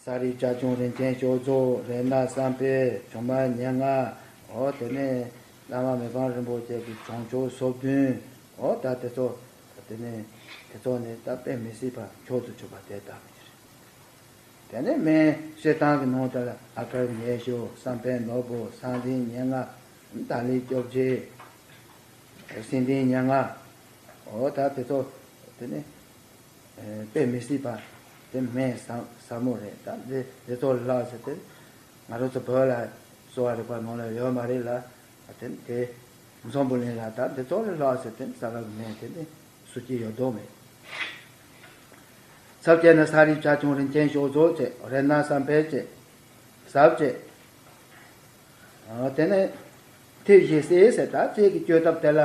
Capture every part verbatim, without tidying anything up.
ས་རིག་བྱ་ཁྱུང་རིན་ཆེན་ཤོག་རྫོགས། རཏྣ་བསམ་འཕེལ་ཆུང་མ་ཉེར་ལྔ། འོ་དེ་ནས་བླ་མ་མི་ཕམ་རིན་པོ་ཆེ་གི་བྱང་ཆུབ་སོ་བདུན། འོ་ད་དེ་ཚོ་དེ་ནས་དེ་ཚོ་ནི་ད་དཔེ་མི་སྲིད་པ་མཆོག་ཏུ་གྱུར་པ་དེ་ལྟ་བུ་རེད། དེ་ནས་མིང་བཤད་སྟངས་ཀྱི་ནང་དུ་ལ་ཨ་དཀར་ཉེར་ཤུ། བསམ་འཕེལ་ནོར་བུ། ས་འཛིན་ཉེར་ལྔ། ཏཱ་ལའི་བཅོ་བརྒྱད། སེང་ལྡེང་ཉེར་ལྔ། འོ་ད་དེ་ཚོ་དེ་ནི་དཔེ་མི་སྲིད་པ་དེ་མིང་ཟབ་ཟབ་མོ་རེད། ད་འདི་འདི་ཚོ་ལ་ལྷག་ཟེར་དེ་ང་རང་ཚོ་བོད་ལ་གསོ་བ་རིག་པ་ནང་ལ་ཡོད་མ་རེད་ལ། དེ་དེ་འཛམ་བུ་གླིང་ལ་ད་འདི་ཚོ་ལ་ལྷག་ཟེར་དེ་ས་ག་གི་མིང་དེ་ནི་སུ་གཅིག་ཡོད་མདོག་མེད། ཚབ་བྱས་ན་ས་རིག་བྱ་ཁྱུང་རིན་ཆེན་ཤོག་རྫོགས་བྱས། རཏྣ་བསམ་འཕེལ་བྱས། ཟབ་བྱས། ཨ་དེ་ནས་མཐེབ་བཞི་གསེར་ཟེར། ད་རྩལ་གྱི་བཅོས་ཐབས་དེ་ལ་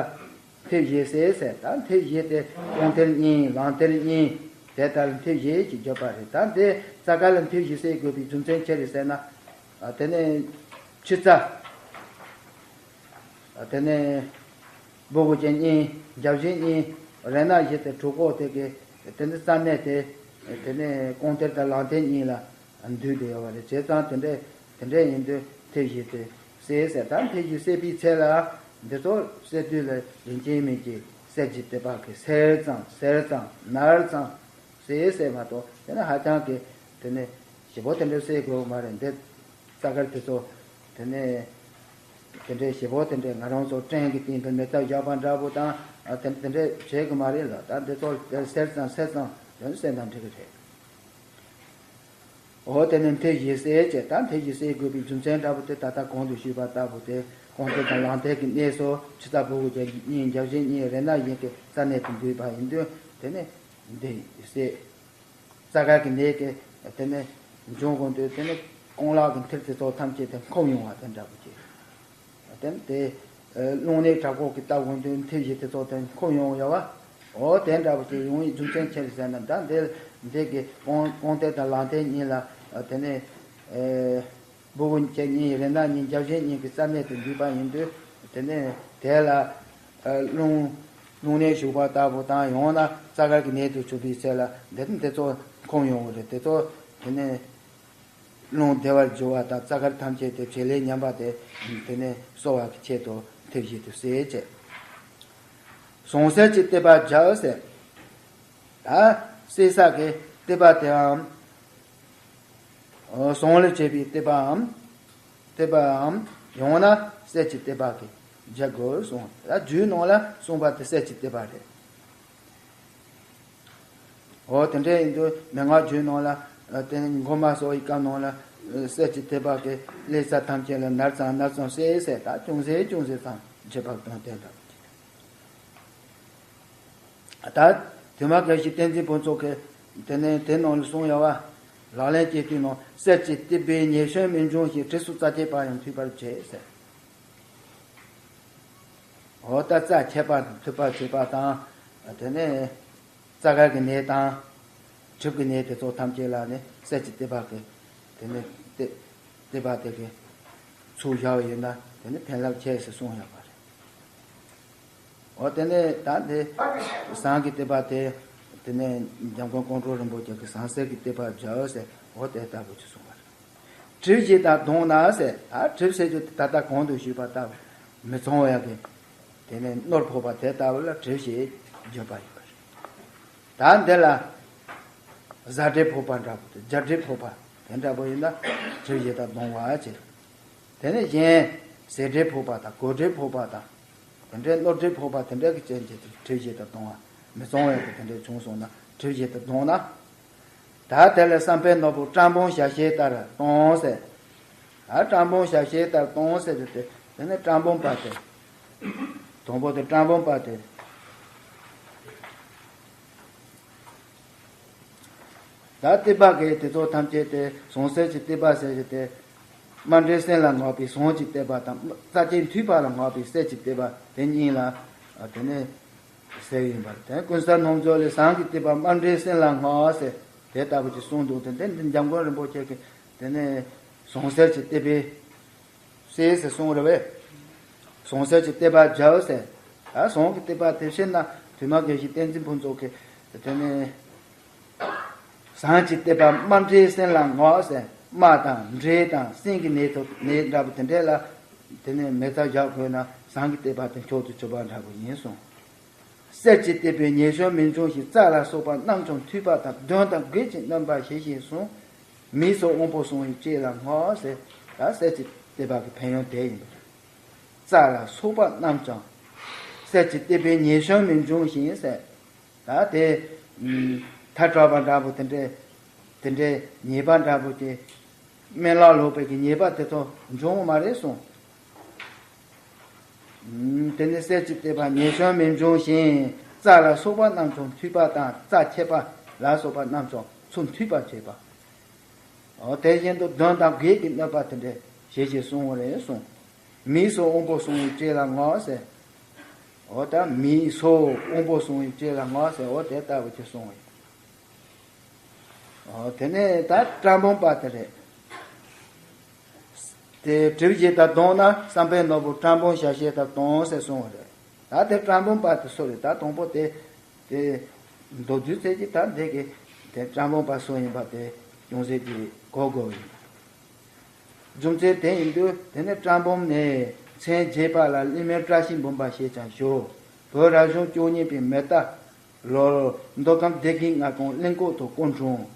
མཐེབ་བཞི་གསེར་ཟེར། ད་མཐེབ་བཞི་དེ་ཀོང་མཐེབ་གཉིས། ལག་མཐེབ་གཉིས། དེ་ལྟར་མཐེབ་བཞི་ཞེས་བརྗོད་པ་རེད། ད་འདི་རྩ་ཁ་ལ་མཐེབ་བཞི་གསེར་དགོས་པའི་རྒྱུ་མཚན་ཅི་རེད་ཟེར་ན། ཨ་དེ་ནས་ཕྱི་རྩ། དེ་ནས་སྦུ་གུ་ཅན་གཉིས། རྒྱབ་ཅན་གཉིས། རཏྣ་བཞི་དེ་གྲུ་ཁོག་དེ་གི་དེ་ནི་རྩ་གནད་དེ། དེ་ནས་ཀོང་མཐེབ་དང་ལག་མཐེབ་གཉིས་ལ་འདུས་ཏེ་ཡོད་པ་རེད། བྱས་ཙང་དེ་འདྲས་དེ་འདྲས་ཡིན་དུས་མཐེབ་བཞི་དེ་གསེར་ཟེར། ད་མཐེབ་བཞི་གསེར་པའི་ཚད་ལ་འདི་ཚོ་གསེར་དུས་ལ་ཡིན་གཅིག་མིན་གཅིག་གསེར་གྱི་ཐེབས་པ་གི་གསེར་ཙམ་གསེར་ཙམ་ནར་ཙམ་གསེར་ཟེར་མ་གཏོགས་དེ་ནི་ཧ་ཅང་གི་དེ་ནི་ཞེ་པོ་དེ་འདྲས་གསེར་དགོས་མ་རེད། འདི་རྩ་དཀར་དེ་ཚོ་དེ་ནས་དེ་འདྲའི་ཞེ་པོ་དེ་འདྲའི་ང་རང་ཚོ་སྤྲིན་གྱི་སྟེང་དུ་མེ་སྟག་བཞག་པ་འདྲ་པོ་དང་། ཨ་དེ་དེ་འདྲའི་བྱེད་གི་མ་རེད་ལ། ད་འདི་ཚོ་གསེར་ཙམ་གསེར་ཙམ་དོན་གསེར་དང་འགྲིག་གི་རེད། འོ་དེ་ནས་མཐེབ་བཞི་གསེར་བྱས། ད་མཐེབ་བཞི་གསེར་དགོས་པའི་རྒྱུ་མཚན་འདྲ་པོ་དེ་ད་ལྟ་གོང་དུ་ཞུས་པ་ལྟ་བུ་དེ་ཀོང་མཐེབ་དང་ལག་མཐེབ་ཀྱི་གནས་སུ་ཕྱི་རྩ་སྦུ་གུ་ཅན་གཉིས། རྒྱབ་ཅན་གཉིས། རཏྣ་བཞི་གི་རྩ་གནད་དུ་འདུས་པ་ཡིན་དུས་དེ་ནས་འདི་གསེར། རྩ་དཀར་གྱི་གནས་ཀྱི་དེ་ནས་འབྱུང་དགོས་དུས་དེ་ནས་ཀོང་ལག་གི་མཐེབ་དེ་ཚོ་ཐམས་ཅད་དེ་འཁུམས་ཡོང་བ་དེ་འདྲ་པོ་ཅིག་དེ་ནས་དེ་རླུང་ནད་དྲག་པོ་གི་ལྟ་དགོས་དུས་མཐེབ་བཞི་དེ་ཚོ་དེ་འཁུམས་ཡོང་ཡོད་པ། འོ་དེ་འདྲ་པོ་ཅིག་ཡོང་བའི་རྒྱུ་མཚན་ཅི་རེད་ཟེར་ན། ད་འདི་འདི་གི་ཀོང་ཀོང་མཐེབ་དང་ལག་མཐེབ་གཉིས་ལ་དེ་ནས་སྦུ་གུ་ཅན་གཉིས། རཏྣ་གཉིས། རྒྱབ་ཅན་གཉིས་ཀྱི་རྩ་གནད་དུ་འདུས་པ་ཡིན་དུས་དེ་ནས་དེ་ལ་རླུང་རླུང་ནད་ཞུགས་པ་ལྟ་བུ་དང་། ཡང་ན་རྩ་དཀར་གྱི་ནད་དུ་གྱུར་པའི་ཚེ་ལ་འདི་འདི་ཚོ་འཁུམས་ཡོང་གི་རེད། དེ་ཚོ་དེ་ནས་རླུང་བདེ་བར་འགྱུར་བ་དང་། རྩ་དཀར་ཐམས་ཅད་དེ་བྱེད་ལས་ཉམས་པ་དེ་དེ་ནས་གསོ་བ་གི་ཆེད་དུ་མཐེབ་བཞི་དེ་གསེར་བྱས། ཟུང་གསེར་གྱི་ཐེབས་པ་བརྒྱབ་ཟེར། ད་གསེར་སྲེག་གི་ཐེབས་པ་དེའམ། ཟུང་ལས་བྱས་པའི་ཐེབས་པའམ། ཐེབས་པའམ། ཡང་ན་གསེར་གྱི་ཐེབས་པ་གིས་བརྒྱབ་དགོས་གསུངས། ད་རྒྱུད་ནང་ལ་གསུངས་པ་དེ་གསེར་གྱི་ཐེབས་པ་རེད། འོ་དེ་འདྲ་ཡིན་དུས་མན་ངག་རྒྱུད་ནང་ལ་དེ་མགོ་མ་གསོ་བའི་སྐབས་ནང་ལ་གསེར་གྱི་ཐེབས་པ་གིས་ཀླད་རྩ་ཐམས་ཅད་ལ་ནར་ཙམ་ནར་ཙམ་གསེར་ཟེར། ད་ཅུང་ཟད་ཅུང་ཟད་ཙམ་བརྗེ་བག་གཏོང་དེ་འདྲ། ད་དུ་མ་དགེ་བཤེས་བསྟན་འཛིན་ཕུན་ཚོགས་ཀྱིས་དེ་ནས་དེ་ནང་ལ་གསུངས་ཡོད་པ། ལག་ལེན་གྱི་དུས་ནང་གསེར་གྱི་ཐེབས་པས་ཉེས་སྐྱོན་མི་འབྱུང་ཞིང་། གྲིབ་སོགས་རྩ་ཆད་པ་ཡང་འཐུས་པར་བྱེད་ཟེར། འོ་ད་རྩ་ཆད་པ་འཐུས་པར་བྱེད་པ་དང་། དེ་ནས་རྩ་དཀར་གྱི་ནད་དང་། གྲིབ་ཀྱི་ནད་དེ་ཚོ་ཐམས་ཅད་ལ་ནི་གསེར་གྱི་ཐེབས་པ་གིས་དེ་ནས་ཐེབས་པ་དེ་གིས་ཚུར་བཞག་ཡོད་ན་དེ་ནི་ཕན་རླབས་ཆེ་ཟེར་གསུངས་ཡོད་པ་རེད། འོ་དེ་ནས་ད་འདི་ཟངས་ཀྱི་ཐེབས་པ་དེ། དེ་ནས་འཇམ་མགོན་ཀོང་སྤྲུལ་རིན་པོ་ཆེ་གིས་ཟངས་གསེར་གྱི་ཐེབས་པ་བརྒྱབ་ཟེར། འོ་དེ་ལྟ་བུ་ཅིག་གསུངས་པ་རེད། གྲིབ་བཞི་དང་བསྡོངས་ན་ཟེར། ད་གྲིབ་ཟེར་རྒྱུ་དེ་ད་ལྟ་གོང་དུ་ཞུས་པ་ལྟ་བུ་མི་ཚངས་པ་ཡག་གི་དེ་ནས་རྣོར་ཕོག་པ་དེ་ལྟ་བུ་ལ་གྲིབ་ཞེས་བརྗོད་པ་ཡིན་པ་རེད། ད་འདི་ལ་གཟའ་གྲིབ་ཕོག་པ་འདྲ་པོ་དེ། རྒྱ་གྲིབ་ཕོག་པ་དེ་འདྲ་པོ་ཡིན་ན་གྲིབ་བཞི་དང་བསྡོངས་པ་བྱེད། དེ་ནས་གཞན་ཟས་གྲིབ་ཕོག་པ་དང་། གོ་གྲིབ་ཕོག་པ་དང་། དེ་འདྲའི་རྣོ་གྲིབ་ཕོག་པ་དེ་འདྲ་གི་རྐྱེན་གྱིས་གྲིབ་བཞི་དང་བསྡོངས་པ། མི་ཚངས་པ་གི་དེ་འདྲ་བྱུང་སོང་ན་གྲིབ་བཞི་དང་བསྡོངས་ན། ད་དེ་ལ་བསམ་འཕེལ་ནོར་བུ་བཀྲག་འབུམ་ཞལ་ཤེས་ལྟར་གཏོང་ཟེར། ད་བཀྲག་འབུམ་ཞལ་ཤེས་ལྟར་གཏོང་ཟེར་དུས་དེ་དེ་ནས་བཀྲག་འབུམ་པ་དེ། དང་པོ་དེ་བཀྲག་འབུམ་པ་དེ། ད་ཐེབས་པ་གི་དེ་ཚོ་ཐམས་ཅད་དེ་ཟངས་གསེར་གྱི་ཐེབས་པ་ཟེར་གྱི་དེ། དམར་འབྲས་སེམས་ལ་བསྔགས་པའི་ཟངས་ཀྱི་ཐེབས་པ་དང་། རྩ་ཆེན་འཐུས་པ་ལ་བསྔགས་པའི་གསེར་གྱི་ཐེབས་པ་དེ་གཉིས་ལ་དེ་ནས་ཟེར་ཡིན་པར། དེ་ཀུན་བཟང་སྣང་མཛོད་ལས་ཟངས་ཀྱི་ཐེབས་པ་དམར་འབྲས་སེམས་ལ་བསྔགས་ཟེར་དེ་ལྟ་བུ་ཅིག་གསུངས་འདུག་དེ་འདི་འདི་འཇམ་མགོན་རིན་པོ་ཆེ་གིས་དེ་ནས་ཟངས་གསེར་གྱི་ཐེབས་པའི་གསེར་ཟེར་གསུངས་རེད་པས། ཟངས་གསེར་གྱི་ཐེབས་པ་བརྒྱབ་ཟེར། ད་ཟངས་ཀྱི་ཐེབས་པ་དེ་བཤད་ན་དུ་མ་དགེ་བཤེས་བསྟན་འཛིན་ཕུན་ཚོགས་ཀྱིས་དེ་ནས་ ཟངས་ཀྱི་ཐིགས་པ་རྨ་འབྲས་སྲིན་ལ་བསྔགས་ཟེར། རྨ་དང་འབྲས་དང་སྲིན་གྱི་ནད་དུ་ནད་འདྲ་པོ་དེ་འདྲས་ལ་དེ་ནས་མེ་བཙའ་བཞག་དགོས་ན་ཟངས་ཀྱི་ཐིགས་པ་དེ་མཆོག་ཏུ་གྱུར་པ་འདྲ་པོ་ཡིན་གསུངས། གསེར་གྱི་ཐིགས་པས་ཉེས་སྐྱོན་མི་འབྱུང་ཞིང་། རྩ་ལ་སོགས་པ་རྣམས་ཀྱང་མཐུད་པ་དང་། གདོན་དང་བགེགས་ཀྱི་གནོད་པ་ཞི་ཞིང་སྲུང་། མིའི་ཚོགས་དབང་པོ་སྲུང་བའི་ལྕེ་ལ་བསྔགས་ཟེར། ད་གསེར་གྱི་ཐིགས་པ་གི་ཕན་ཡོན་དེ་ཡིན་པ་རེད། རྩ་ལ་སོགས་པ་རྣམས་ཀྱང་། གསེར་གྱི་ཐིགས་པས་ཉེས་སྐྱོན་མི་འབྱུང་ཞིང་ཟེར། ད་དེ་ཐལ་དྲགས་པ་འདྲ་པོ་དེ་འདྲའི་དེ་འདྲའི་ཉེས་པ་འདྲ་པོ་དེ་སྨན་བླ་ལོག་པའི་གི་ཉེས་པ་དེ་ཚོ་འབྱུང་བ་མ་རེད་གསུངས། དེ་ནི་གསེར་གྱི་ཐིགས་པ་ཉེས་སྐྱོན་མི་འབྱུང་ཞིང་། རྩ་ལ་སོགས་པ་རྣམས་ཀྱང་མཐུད་པ་དང་། རྩ་ཆད་པ་ལ་སོགས་པ་རྣམས་ཀྱང་ཚུར་མཐུད་པར་བྱེད་པ། འོ་དེ་བཞིན་དུ་གདོན་དང་བགེགས་ཀྱི་གནོད་པ་དེ་འདྲ་ཞི་ཞིང་སྲུང་བ་རེད་གསུངས། མིའི་ཚོགས་དབང་པོ་སྲུང་བའི་ལྕེ་ལ་བསྔགས་ཟེར། འོ་ད་མིའི་ཚོགས་དབང་པོ་སྲུང་བའི་ལྕེ་ལ་བསྔགས་ཟེར། འོ་དེ་ལྟ་བུ་ཅིག་གསུངས་པ་ཡིན། འོ་དེ་ནས་ད་བཀྲག་འབུམ་པ་དེ་རེད། དེ་དྲིལ་བུ་བཞི་དང་བསྡོངས་ན་བསམ་འཕེལ་ནོར་བུ་བཀྲག་འབུམ་ཞལ་ཤེས་དང་བསྡོངས་ཟེར་གསུངས་པ་རེད། ད་དེ་བཀྲག་འབུམ་པ་དེ་སུ་རེད། ད་དང་པོ་དེ་དེ་མདོར་བསྡུས་ཚད་ཀྱི་ད་འདི་གི་དེ་བཀྲག་འབུམ་པ་སུ་ཡིན་པ་དེ་ཅུང་ཟད་ཀྱིས་གོ་དགོས་ཡིན། རྒྱུ་མཚན་དེ་ཡིན་དུས་དེ་ནི་བཀྲག་འབུམ་ནས་མཚན་རྒྱས་པ་ལ་གླིང་མེར་བཀྲ་ཤིས་འབུམ་པ་ཞེས་ཀྱང་ཞུ། བོད་རབ་བྱུང་བཅུ་གཉིས་པའི་མེ་རྟ་ལོར་མདོ་ཁམས་སྡེ་དགེ་མངའ་ཁོངས་གླིང་ཁུག་ཏུ་སྐུ་འཁྲུངས།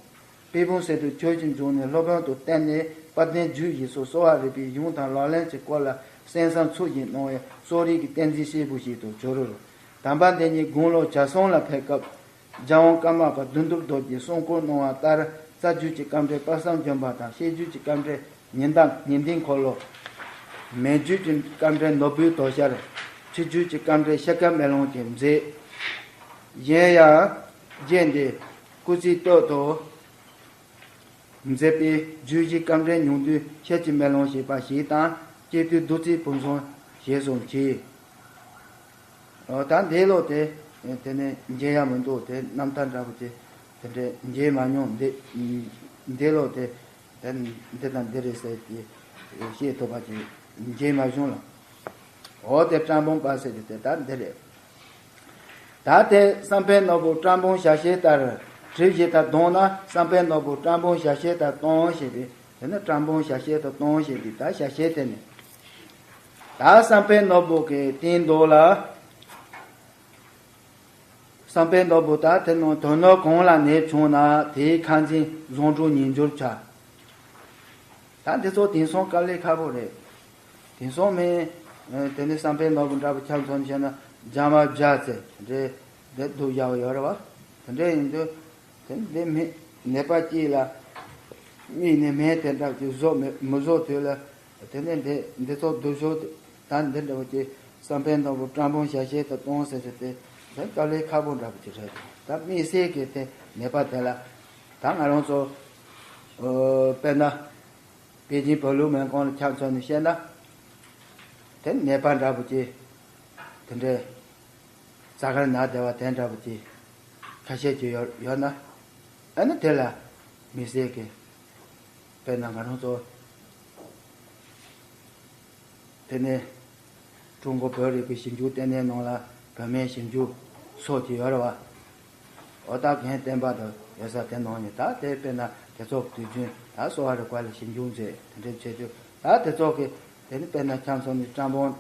དཔལ་སྤུངས་སེ་འབྲས་ཆོས་ཀྱི་འབྱུང་གནས་སློབ་དཔོན་དུ་བསྟེན་ནས་དཔལ་ལྡན་རྒྱུད་བཞི་སོགས་གསོ་བ་རིག་པའི་གཞུང་དང་ལག་ལེན་གྱི་སྐོར་ལ་གསན་བསམ་ཚུལ་བཞིན་གནང་བས་གསོ་རིག་གི་བསྟན་འཛིན་སྐྱེས་བུ་ཞིག་ཏུ་གྱུར། དམ་པ་འདི་ཉིད་དགུང་ལོ་གྱ་གསུམ་ལ་ཕེབས་སྐབས། རྒྱལ་དབང་ཀརྨ་པ་བདུད་འདུལ་རྡོ་རྗེས་གསུང་བཀོད་གནང་བ་ལྟར། རྩ་རྒྱུད་ཀྱི་སྐར་འབྲས་དཔག་བསམ་ལྗོན་པ་དང་། བཤད་རྒྱུད་ཀྱི་སྐར་འབྲས་ཉི་ཟླ་ཉི་ཟླའི་འཁོར་ལོ། མན་རྒྱུད་ཀྱི་སྐར་འབྲས་ནོར་བུའི་དོ་ཤལ། ཆོས་རྒྱུད་ཀྱི་སྐར་འབྲས་ཤཱཀྱ་མེ་ལོང་གིས་མཛེས། གཞན་ཡང་། རྗེ་འདི་སྐུ་ཚེའི་སྟོད་དུ་མཛད་པའི་རྒྱུད་བཞིའི་སྐར་འབྲས་ཉུང་བསྡུས་ཤེལ་གྱི་མེ་ལོང་ཞེས་པ་ཞིག་དང་། སྐྱེས་དུས་བདུད་རྩིའི་བུམ་ཚང་ཞེས་སུ་མཆི། ཨོ་ད་འདི་ལོ་དེ་དེ་ནས་མཇལ་ཡ་མི་འདུག་དེ་རྣམ་ཐར་འདྲ་པོ་དེ་དེ་འདྲས་མཇལ་མ་མྱོང་། འདི་འདི་ལོ་དེ་དེ་འདི་དང་འདི་རེད་ཟེར་གྱི་ཤེས་ཐུབ་པ་ཅིག་མཇལ་མ་བྱུང་ལ། ཨོ་དེ་བཀྲག་འབུམ་པ་ཟེར་གྱི་དེ་ད་འདི་རེད། ད་དེ་བསམ་འཕེལ་ནོར་བུ་བཀྲག་འབུམ་ཞལ་ཤེས་ལྟར་བྲིས་བཞེས་དང་བསྡོངས་ན། བསམ་འཕེལ་ནོར་བུ་བཀྲག་འབུམ་ཞལ་ཤེས་དང་བསྡོངས་ཞེས་པའི་དེ་ནི་བཀྲག་འབུམ་ཞལ་ཤེས་དང་བསྡོངས་ཞེས་པའི་ད་ཞལ་ཤེས་དེ་ནི། ད་བསམ་འཕེལ་ནོར་བུ་གི་སྟེང་མདོ་ལ། བསམ་འཕེལ་ནོར་བུ་ད་དེ་ནང་དོན་ནོར་གང་ལ་ནད་བྱུང་ན་དེའི་ཁ་འཛིན་བཟང་དྲུག་ཉིས་འགྱུར་བྱ། ད་འདི་ཚོ་དེང་སང་དཀའ་ལས་ཁག་པོ་རེད། དེང་སང་མི་དེ་ནི་བསམ་འཕེལ་ནོར་བུ་འདྲ་པོ་ཆ་མཚོན་བཤད་ན་རྒྱ་མ་བརྒྱ་ཚེ་འདྲེ་འདི་སྡུག་བཞག་ཡོད་རེད་བ། དེ་འདྲ་ཡིན་དུས་དེ་འདི་མི་ནད་པ་གཅིག་ལ་དམིགས་ནས་སྨན་དེ་འདྲ་ཅིག་བཟོ་མི་མི་བཟོ་དུས་ལ། དེ་ནས་འདི་འདི་ཚོ་སྡུག་ཤོས་ད་འདི་འདྲ་བོ་ཅིག་བསམ་འཕེལ་ནོར་བུ་བཀྲག་འབུམ་ཞལ་ཤེས་དང་བསྡོངས་ཟེར་ཟེར་ཏེ་འདི་དཀའ་ལས་ཁག་པོ་འདྲ་བོ་ཅིག་རེད། ད་དམིགས་བསལ་གྱི་དེ་ནད་པ་དེ་ལ་ད་ང་རང་ཚོ་ཨོ་དཔེར་ན་པེ་ཅིན་བོད་ལུགས་སྨན་ཁང་ལ་ཆ་མཚོན་ནས་བཤད་ན་དེ་ནད་པ་འདྲ་བོ་ཅིག་དེ་འདྲའི་རྩ་དཀར་ན་བདེ་བ་དེ་འདྲ་བོ་ཅིག་ཁ་ཤས་ཅིག་ཡོད་ཡོད་ན་ཨ་ནི་དེ་ལ་དམིགས་བསལ་གྱི་དཔེར་ན་ང་རང་ཚོ་དེ་ནས་ཀྲུང་གོ་བོད་རིག་པའི་ཞིབ་འཇུག་ལྟེ་གནས་ནང་ལ་བོད་སྨན་ཞིབ་འཇུག་ཚོགས་ཀྱི་ཡོད་རེད་བ། ཨོ་ད་རྒན་བསྟན་པ་དང་ཡོད་ས་དེ་ནང་ནས་ད་དེ་དཔེར་ན་དེ་ཚོ་དུས་རྒྱུན་ད་གསོ་བ་རིག་པ་ལ་ཞིབ་འཇུག་མཛད་དེ་འདྲ་བྱེད་དུས་ད་དེ་ཚོ་གི་དེ་ནི་དཔེར་ན་ཆ་མཚོན་ནས་བཀྲག་འབུམ་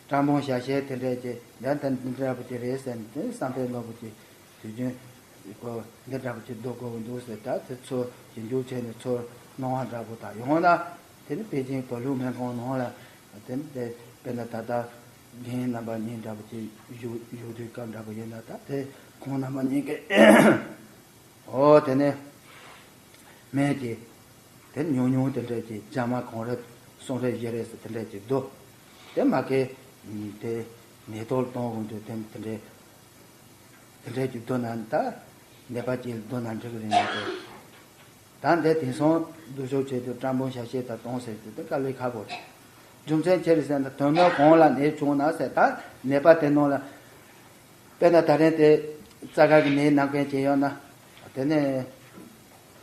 བཀྲག་འབུམ་ཞལ་ཤེས་དེ་འདྲ་ཅིག་ཡང་དེ་འདི་འདྲ་པོ་ཅིག་རེད་ཟེར་ནས་དེ་བསམ་འཕེལ་ནོར་བུ་ཅིག་དུས་རྒྱུན་ཁོ་འདི་འདྲ་པོ་ཅིག་བསྡུ་དགོས་འདུག་ཟེར། ད་དེ་ཚོ་ཞིབ་འཇུག་བྱས་ནས་ཚུར་གནང་བ་འདྲ་པོ་དང་ཡང་ན་དེ་ནི་པེ་ཅིན་བོད་ལུགས་སྨན་ཁང་ནང་ལ་དེ་ནི་དེ་དཔེར་ན་ད་ལྟ་རྒན་རྣམ་པ་གཉིས་འདྲ་པོ་ཅིག་བཞུགས་བཞུགས་དུས་སྐབས་འདྲ་པོ་ཡིན་ན་ད་དེ་ཁོང་རྣམ་པ་གཉིས་ཀྱིས་ཨོ་དེ་ནས་སྨན་གྱི་དེ་ཉུང་ཉུང་དེ་འདྲ་གྱི་རྒྱ་མ་གང་རེ་གསུམ་རེ་བཞི་རེ་ཟེར་དེ་འདྲ་གྱི་བསྡུ། དེ་མ་གི་དེ་ནད་ཐོག་གཏོང་དགོས་འདུག་དེ་དེ་འདྲའི་དེ་འདྲའི་གྱི་བསྡུ་ན་ད་ནད་པ་གཅིག་ལ་བསྡུ་ན་འགྲིག་གི་རེད་མ་གཏོགས། ད་འདི་དེང་སང་སྡུག་ཤོས་བྱེད་དུས་བཀྲག་འབུམ་ཞལ་ཤེས་དང་བསྡོངས་ཟེར་དུས་དེ་དཀའ་ལས་ཁག་པོ་རེད། རྒྱུ་མཚན་ཅི་རེད་ཟེར་ན་དོན་དངོས་གང་ལ་ནད་བྱུང་ན་ཟེར་ད་ནད་པ་དེ་ནང་ལ་དཔེར་ན་ད་རིང་དེ་རྩ་དཀར་གྱི་ནད་ན་མཁན་ཅིག་ཡོད་ན། དེ་ནས་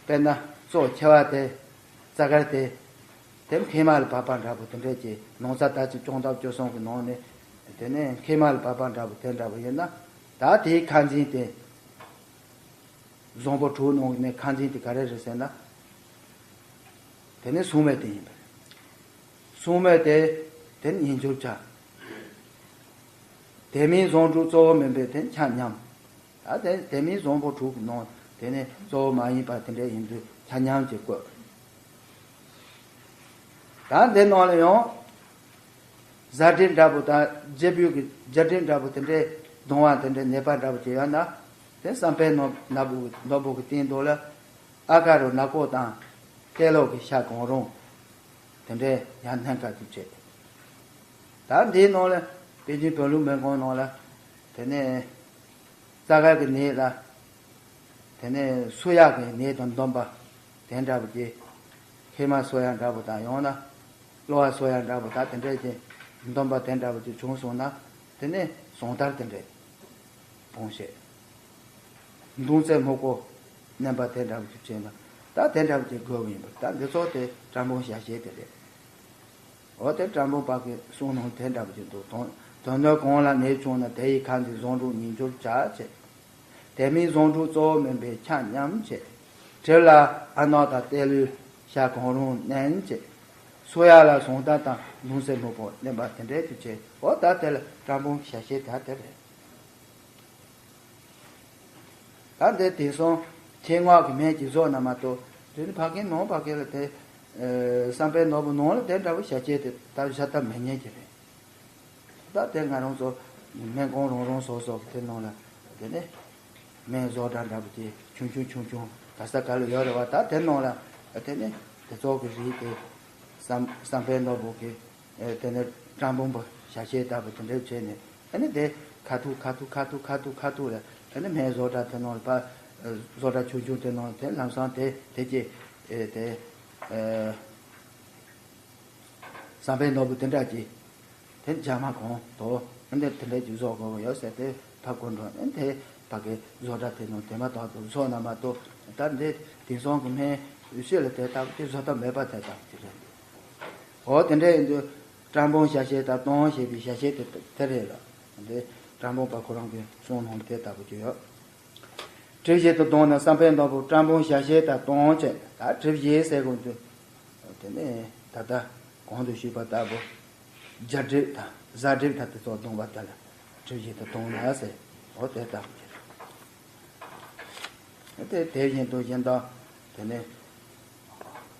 དཔེར་ན་གཙོ་ཆེ་བ་དེ་རྩ་དཀར་དེ་དེ་མཁལ་མ་ལ་བབས་པ་འདྲ་པོ་དེ་འདྲས་ཀྱི་ནང་ཚ་ད་ཅི་སྐྱོང་ཐབས་བཅུ་གསུམ་གྱི་ནང་ནས་དེ་ནས་མཁལ་མ་ལ་བབས་པ་འདྲ་པོ་དེ་འདྲ་པོ་ཡིན་ན་ད་དེའི་ཁ་འཛིན་དེ། བཟང་པོ་དྲུག་ནང་ནས་ཁ་འཛིན་དེ་ག་རེ་རེད་ཟེར་ན། དེ་ནི་སྲུང་མ་དེ་ཡིན་པ་རེད། སྲུང་མ་དེ་དེ་ནི་ཉིས་འགྱུར་བྱ། དེ་མིན་བཟང་དྲུག་གཙོ་བོ་མིན་པས་དེ་ཆ་མཉམ། ད་དེ་དེ་མིན་བཟང་པོ་དྲུག་གི་ནང་དེ་ནི་གཙོ་བོ་མ་ཡིན་པ་དེ་འདྲ་ཡིན་དུས་ཆ་མཉམ་གྱི་བཀོད། ད་འདི་ནང་ལ་ཡང་། གཟའ་སྒྲིབ་འདྲ་པོ་དང་རྗེ་བོད་ཀྱི་རྒྱ་སྒྲིབ་འདྲ་པོ་དེ་འདྲའི་གདུང་བ་དེ་འདྲའི་ནད་པ་འདྲ་པོ་ཅིག་ཡོད་ན། དེ་བསམ་འཕེལ་ནོར་ནོར་བུ་ནོར་བུ་གི་སྟེང་དུ་ལ་ཨ་ཀ་རུ་ནག་པོ་དང་ཏེ་ལོ་གི་ཤ་གང་རུང་། དེ་འདྲའི་ཡང་སྣ་ཁ་ཐུག་བྱེད། ད་འདིའི་ནང་ལ་པེ་ཅིན་བོད་ལུགས་སྨན་ཁང་ནང་ལ་དེ་ནས་རྩ་དཀར་གྱི་ནད་ལ། དེ་ནས་གསོ་ཡག་གི་ནད་དང་སྡོམ་པ་དེ་འདྲ་པོ་ཅིག་ཧེ་མ་གསོ་ཡག་འདྲ་པོ་དང་ཡང་ན་གློ་བ་གསོ་ཡག་འདྲ་པོ་དང་དེ་འདྲ་ཅིག་སྡོམ་པ་དེ་འདྲ་པོ་ཅིག་བྱུང་སོང་ན་དེ་ནས་ཟངས་དར་དེ་འདྲ་སྤུངས་བྱེད། མདུང་རྩེ་སྨུག་པོ་མནན་པ་དེ་འདྲ་པོ་ཅིག་བྱས་ན་ད་དེ་འདྲ་པོ་ཅིག་དགོས་པ་ཡིན་པ། ད་འདི་ཚོ་དེ་བཀྲ་འབུམ་ཞལ་ཤེས་དེ་རེད། འོ་དེ་བཀྲ་འབུམ་པ་གི་གསུང་ནང་དེ་འདྲ་པོ་ཅིག་འདུག་དོན་དོན་སྣོད་གང་ལ་ནད་བྱུང་ན་དེ་ཡི་ཁ་འཛིན་བཟང་དྲུག་ཉིས་འགྱུར་བྱ་བྱེད། དེ་མིན་བཟང་དྲུག་གཙོ་བོ་མིན་པས་ཆ་མཉམ་བྱེད། གྲིབ་ལ་ཨ་ནག་དང་ཏེ་ལོའི་ཤ་གང་རུང་མནན་བྱེད། གསོ་ཡག་ལ་ཟངས་དར་དང་མདུང་རྩེ་སྨུག་པོ་མནན་པ་དེ་འདྲ་ཅིག་བྱེད། འོ་ད་དེ་ལ་བཀྲ་འབུམ་ཞལ་ཤེས་ད་དེ་རེད། ད་འདི་དེང་སང་ཆེད་མངགས་ཀྱི་སྨན་གྱི་བཟོ་ན་མ་གཏོགས་དེ་ནི་ཕ་གིའི་ནང་ཕ་གི་ལ་དེ་བསམ་འཕེལ་ནོར་བུ་ནང་ལ་དེ་འདྲ་བོ་ཞལ་ཤེས་དེ་ད་བཞག་ཐབས་མེད་ཉན་གྱི་རེད། ད་དེ་ང་རང་ཚོ་སྨན་ཁང་རང་རང་སོ་སོ་གི་དེ་ནང་ལ་དེ་ནི་སྨན་བཟོ་གྲྭ་འདྲ་པོ་དེ་ཆུང་ཆུང་ཆུང་ཆུང་ག་ས་ག་ལ་ཡོད་རེད་བ། ད་དེ་ནང་ལ་དེ་ནི་དེ་ཚོ་གི་རིགས་དེ་བསམ་བསམ་འཕེལ་ནོར་བུ་གི་ཨེ་དེ་ནས་བཀྲ་འབུམ་པ་ཞལ་ཤེས་ལྟ་བུ་དེ་འདྲ་བྱས་ནས་ཨ་ནི་དེ་ཁ་ཐུག་ཁ་ཐུག་ཁ་ཐུག་ཁ་ཐུག་ཁ་ཐུག་ལ་ཨ་ནི་སྨན་བཟོ་གྲྭ་དེ་ནང་ལ་ཕར་ཨེ་བཟོ་གྲྭ་ཆུང་ཆུང་དེ་ནང་ལ་དེ་ལམ་སང་དེ་དེ་ཀྱི་ཨེ་དེ་ཨེ་བསམ་འཕེལ་ནོར་བུ་དེ་འདྲ་ཀྱི་དེ་རྒྱ་མ་གང་དོ་ཨ་ནི་དེ་འདྲ་ཀྱི་བཟོ་དགོས་ཡོད་ཟེར་ཏེ་ཕར་བསྐུར་འགྲོ། ཨ་ནི་དེ་ཕ་གི་བཟོ་གྲྭ་དེ་ནང་དེ་མ་ཐག་ཏུ་བཟོ་ན་མ་གཏོགས་ད་འདི་དེང་སང་གི་སྨན་ཤེས་ལ་དེ་ལྟ་བུ་དེ་བཟོ་ཐབས་མེད་པ་དེ་ལྟ་བུ་དེ་རེད། འོ་དེ་འདྲ་ཡིན་དུས་བཀྲ་འབུམ་ཞལ་ཤེས་དང་སྟོང་ཞེས་པའི་ཞལ་ཤེས་དེ་དེ་རེད་ལ། འདི་བཀྲ་འབུམ་པ་ཁོ་རང་གི་གསུང་ནང་དེ་ལྟ་བུ་ཅིག་ཡོད། གྲིབ་བཞི་དང་བསྡོངས་ན་བསམ་འཕེལ་ནོར་བུ་བཀྲ་འབུམ་ཞལ་ཤེས་དང་སྟོང་བྱས། ད་གྲིབ་བཞི་ཟེར་དགོས་དུས་དེ་ནས་ད་ལྟ་གོང་དུ་ཞུས་པ་ལྟ་བུ་རྒྱ་གྲིབ་དང་གཟའ་གྲིབ་དང་དེ་ཚོ་བསྡོངས་པ་དེ་ལ་གྲིབ་བཞི་དང་བསྡོངས་ན་ཟེར། འོ་དེ་ལྟ་བུ་ཅིག་རེད། དེ་དེ་བཞིན་དུ་གཞན་དག་དེ་ནས་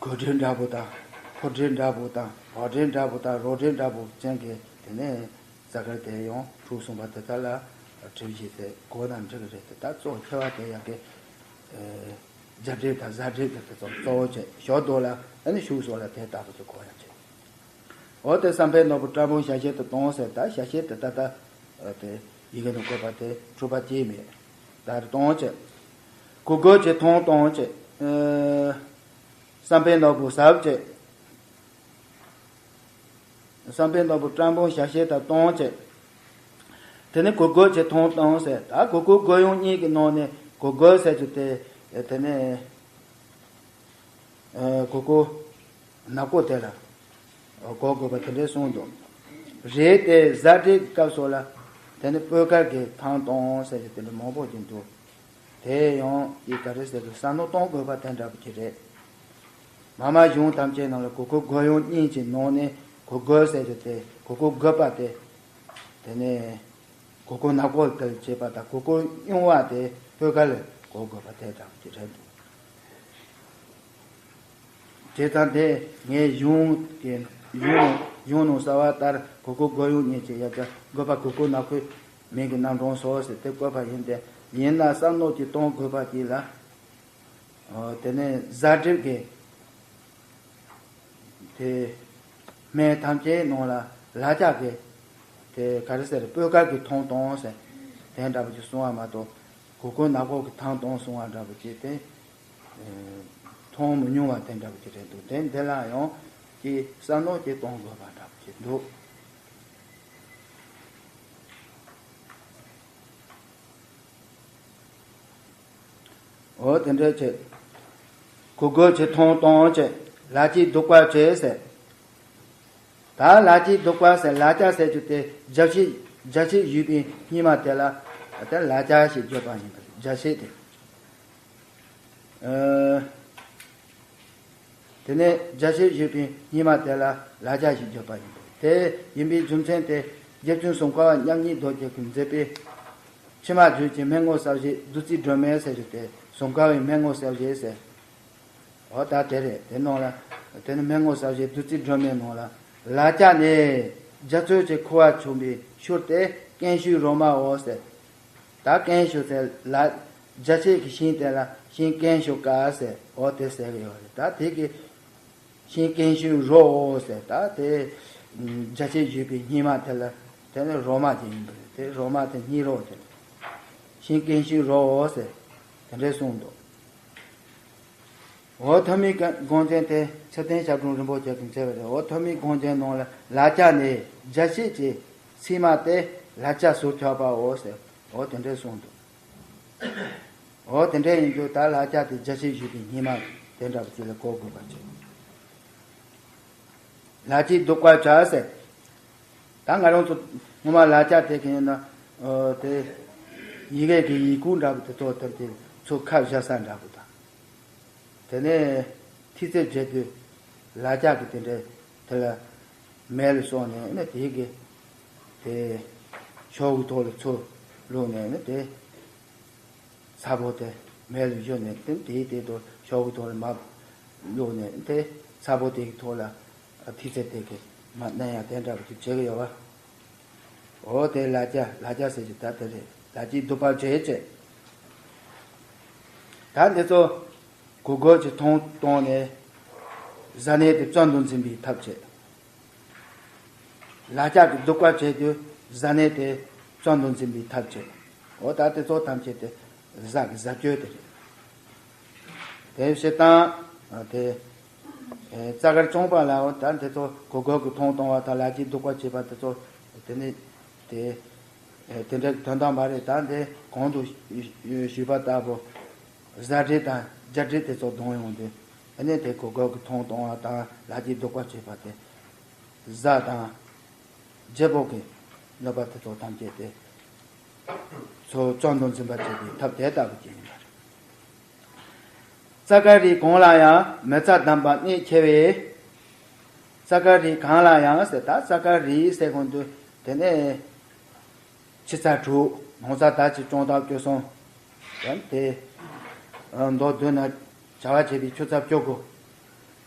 གོས་འདྲེས་འདྲ་པོ་དང་ཕོ་འདྲེས་འདྲ་པོ་དང་བག་འདྲེས་འདྲ་པོ་དང་རོ་འདྲེས་འདྲ་པོ་ཅན་གྱི་དེ་ནས་རྩ་དཀར་དེ་ཡང་དྲུག་གསུངས་པ་དེ་དག་ལ་གྲིབ་བཞི་ཟེར་གོ་ན་འགྲིག་གི་རེད་དེ། ད་གཙོ་ཆེ་བ་དེ་ཡང་གི་རྒྱ་གྲིབ་དང་གཟའ་གྲིབ་དང་དེ་ཚོ་གཙོ་བོ་བྱས་ཞོ་རྡོ་ལ་ཨ་ནི་ཤུགས་སོགས་ལ་དེ་ལྟ་བུ་ཚོ་གོ་ཡང་བྱེད། འོ་དེ་བསམ་འཕེལ་ནོར་བུ་བཀྲ་འབུམ་ཞལ་ཤེས་དང་སྟོང་ཟེར། ད་ཞལ་ཤེས་དེ་ད་ལྟ་དེ་ཡི་གེ་ནང་བཀོད་པ་དེ་འཁྲུལ་པ་སྐྱེས་མེད། ད་རེ་སྟོང་བྱས། གོས་གོས་ཀྱི་མཐོང་སྟོང་བྱས། བསམ་འཕེལ་ནོར་བུ་ཟབ་བྱས། བསམ་འཕེལ་ནོར་བུ་བཀྲ་འབུམ་ཞལ་ཤེས་དང་སྟོང་བྱས། དེ་ནི་གོས་གོས་ཀྱི་མཐོང་སྟོང་ཟེར། ད་གོས་གོས་གོས་ཡུང་གཉིས་ཀྱི་ནང་ནས་གོས་གོས་ཟེར་རྒྱུ་དེ་དེ་ནི། ཨ་གོས་གོས་ནག་པོ་དེ་ལ་གོ་དགོས་པ་དེ་འདྲའི་གསུངས་འདུག་རེད་དེ་གཟའ་གྲིབ་སྐབས་སོགས་ལ་དེ་ནི་སྤོས་དཀར་གྱི་ཐང་གཏོང་ཟེར་གྱི་དེ་འདྲ་མང་པོ་ཅིག་འདུག་དེ་ཡང་ཅིག་ག་རེ་ཟེར་དུས་བསམ་མནོ་གཏོང་དགོས་པ་དེ་འདྲ་པོ་ཅིག་རེད། མ་མ་གཞུང་ཐམས་ཅད་ནང་ལ་གོས་གོས་གོས་ཡུང་གཉིས་ཀྱི་ནང་ནས་གོས་གོས་ཟེར་གྱི་དེ་གོས་གོས་དགུ་པ་དེ་དེ་ནི། གོས་གོས་ནག་པོ་དེ་ལ་བྱེད་པ་དང་གོས་གོས་གཡུང་བ་དེ་སྤོས་དཀར་ལ་གོ་དགོས་པ་དེ་ལྟ་བུ་ཅིག་རེད་འདུག་བྱས་ཙང་དེ་ངས་གཞུང་གི་གཞུང་གཞུང་ནང་གསལ་བ་ལྟར་གོས་གོས་གོས་ཡུང་གཉིས་ཀྱི་ཡ་གྱལ་དགོས་པ་གོས་གོས་ནག་པོའི་མིང་གི་རྣམ་གྲངས་སོ་ཟེར་དེ་བཀོད་པ་ཡིན་ཏེ། ཡིན་ན་བསམ་མནོ་ཅིག་གཏོང་དགོས་པ་ཅིག་ལ། ཨོ་དེ་ནས་གཟའ་གྲིབ་ཀྱི་དེ་སྨན་ཐམས་ཅད་ནང་ལ་ལ་ལྕགས་ཀྱི་དེ་ག་རེ་ཟེར་སྤོས་དཀར་གྱི་ཐང་གཏོང་ཟེར་དེ་འདྲ་པོ་ཅིག་གསུང་བ་མ་གཏོགས་གོས་གོས་ནག་པོ་གི་ཐང་གཏོང་གསུང་བ་འདྲ་པོ་ཅིག་དེ་མཐོང་མི་མྱོང་བ་དེ་འདྲ་པོ་ཅིག་རེད་འདུག་དེ་འདི་ལ་ཡང་ཅིག་བསམ་མནོ་ཅིག་གཏོང་དགོས་པ་འདྲ་པོ་ཅིག་འདུག་འོ་དེ་འདྲ་བྱས། གོས་གོས་ཀྱི་ཐང་གཏོང་བྱས། ལ་ལྕགས་བདུག་པ་བྱས་ཟེར། ད་ལ་ལྕགས་བདུག་པ་ཟེར་ལ་ལྕགས་ཟེར་རྒྱུ་དེ་རྒྱ་ཤིག་རྒྱ་ཤིག་བཞུས་པའི་སྙེ་མ་དེ་ལ་ད་ལ་ལྕགས་ཞེས་བརྗོད་པ་ཡིན་པ་རེད། རྒྱ་ཤིག་དེ། ཨ། དེ་ནས་རྒྱ་ཆེར་བཞུགས་པའི་སྙེ་མ་དེ་ལ་ལ་རྒྱ་ཞེས་བརྗོད་པ་ཡིན། དེ་ཡིན་པའི་རྒྱུ་མཚན་དེ་རྗེ་བཙུན་སུམ་མཁར་བ་མཉམ་ཉིད་རྡོ་རྗེ་གིས་མཛད་པའི་ཕྱི་མ་བརྗོད་ཀྱི་སྨན་ངོ་ཟབ་ཞེས་བདུད་རྩིའི་སྒྲོན་མེ་ཟེར་རྒྱུ་དེ། སུམ་མཁར་བའི་སྨན་ངོ་ཟབ་ཞེས་ཟེར། འོ་ད་དེ་རེད། དེ་ནང་ལ་དེ་ནི་སྨན་ངོ་ཟབ་ཞེས་བདུད་རྩིའི་སྒྲོན་མེའི་ནང་ལ། ལ་རྒྱ་ནི་རྒྱ་མཚོ་གི་ཁུ་བ་མཚུངས་པའི་ཤུལ་ཏེ་ཀན་ཤུའི་རོ་མའོ་ཟེར། ད་ཀན་ཤུ་ཟེར་ལ་རྒྱ་ཆེ་གི་ཤིང་དེ་ལ་ཤིང་ཀན་ཤུ་ཀ་ཟེར། འོ་དེ་ཟེར་གི་ཡོད་རེད། ད་དེ་གི་ཤིང་ཀན་ཤུའི་རོའོ་ཟེར། ད་དེ་རྒྱ་ཆེར་བཞུགས་པའི་སྙེ་མ་དེ་ལ་དེ་ནི་རོ་མ་ཅིག་ཡིན་པ་རེད། དེ་རོ་མ་དེ་སྙེ་རོ་དེ་རེད། ཤིང་ཀན་ཤུའི་རོའོ་ཟེར། དེ་འདྲས་གསུངས་འདུག་འོ་ཐོན་མིའི་དགོངས་རྫོགས་དེ་ཚེ་བརྟན་ཞབས་དྲུང་རིན་པོ་ཆེ་གིས་མཛད་པ་རེད། འོ་ཐོན་མིའི་དགོངས་རྫོགས་ནང་ལ་ལ་རྒྱ་ནི་རྒྱ་ཆེ་གི་ཚིགས་མ་སྟེ་ལ་རྒྱ་ཟུར་ཁྱབ་པའོ་ཟེར། འོ་དེ་འདྲས་གསུངས་འདུག་འོ་དེ་འདྲས་ཡིན་དུས་ད་ལ་རྒྱ་དེ་རྒྱ་ཆེར་བཞུགས་པའི་སྙེ་མ་དེ་འདྲ་བ་ཅིག་ལ་གོ་དགོས་པ་བྱས། ལ་རྒྱའི་བདུག་པ་བྱ་ཟེར། ད་ང་རང་ཚོ་སྔོན་མ་ལ་རྒྱ་དེ་གི་ཡིན་ན། ཨོ་དེ་ཡི་གེ་གི་ཡི་གུ་འདྲ་བོ་དེ་ཚོ་དེར་དེ་ཚོ་ཁ་བཞག་ས་འདྲ་བོ་དང་། དེ་ནས་ཐིག་ཚད་བརྗེ་དུས་ལ་རྒྱ་གི་དེ་འདྲའི་དེ་ལ་མེ་ལ་སོང་ནས་ནི་དེ་གི་དེ་ཤོག་གུ་ཐོག་ལ་ཚུར་བླུགས་ནས་ནི་དེ། ཚ་པོ་དེ་མེ་ལ་བཞོ་ནས་དེ་དེའི་སྟེང་དུ་ཤོག་གུ་ཐོག་ལ་མར་བླུགས་ནས་དེ་ཚ་པོ་དེ་གི་ཐོག་ལ་ཐིག་ཚད་དེ་གི་མར་མནན་ཡག་དེ་འདྲ་བ་ཅིག་བྱེད་ཀྱི་ཡོད་པ། འོ་དེ་ལ་རྒྱ་ལ་རྒྱ་ཟེར་གྱི་ད་དེ་རེད། ལ་རྒྱའི་བདུག་པ་བྱེད་ཅེས། ད་འདི་ཚོ་གོ་གོ་གི་ཐོང་གཏོང་ནས་བཟའ་ནད་དེ་བཙོན་དུ་འཛིན་པའི་ཐབས་བྱེད། ལ་རྒྱ་གི་བདུག་པ་བྱས་དུས་བཟའ་ནད་དེ་བཙོན་དུ་འཛིན་པའི་ཐབས་བྱེད། འོ་ད་དེ་ཚོ་ཐམས་ཅད་དེ་བཟའ་གི་བཟའ་བཅོས་དེ་རེད། དེ་བྱེད་སྟངས་དེ། ཨེ་རྩ་དཀར་གཅུང་པ་ལ་འོ་ད་དེ་ཚོ་གོ་གོ་གི་ཐོང་གཏོང་བ་དང་ལ་རྒྱའི་བདུག་པ་བྱེད་པ་དེ་ཚོ་དེ་ནི་དེ། ཨེ་དེ་འདྲའི་དོན་དག་མ་རེད། ད་འདི་གོང་དུ་ཞུས་པ་ལྟ་བུ། བཟའ་འབྲས་དང་རྒྱ་འབྲས་དེ་ཚོ་བསྡོམས་ཡོང་དུས་ཨ་ནི་དེ་གོ་གོ་གི་ཐོང་གཏོང་བ་དང་ལ་རྒྱའི་བདུག་པ་བྱེད་པ་དེ། བཟའ་དང་། བརྗེ་པོ་གི་གནོད་པ་དེ་ཚོ་ཐམས་ཅད་དེ་ཚོ་བཙོན་དུ་འཛིན་པར་བྱེད་པའི་ཐབས་དེ་ལྟ་བུ་ཅིག་ཡིན་པ་རེད། རྩ་དཀར་རིགས་གང་ལ་ཡང་མི་རྩ་བསྡམས་པ་གནད་ཆེ་བས། རྩ་དཀར་རིགས་གང་ལ་ཡང་ཟེར། ད་རྩ་དཀར་རིགས་ཟེར་གོང་དུ་དེ་ནས་ཆུ་ཚ་དྲུག་ནོར་རྩ་དར་ཚིལ་སྐྱོང་ཐབས་བཅུ་གསུམ། དེ་མདོ་བསྡུ་ན་བྱ་བ་བྱེད་པའི་ཆུ་ཚ་བཅུ་དགུ།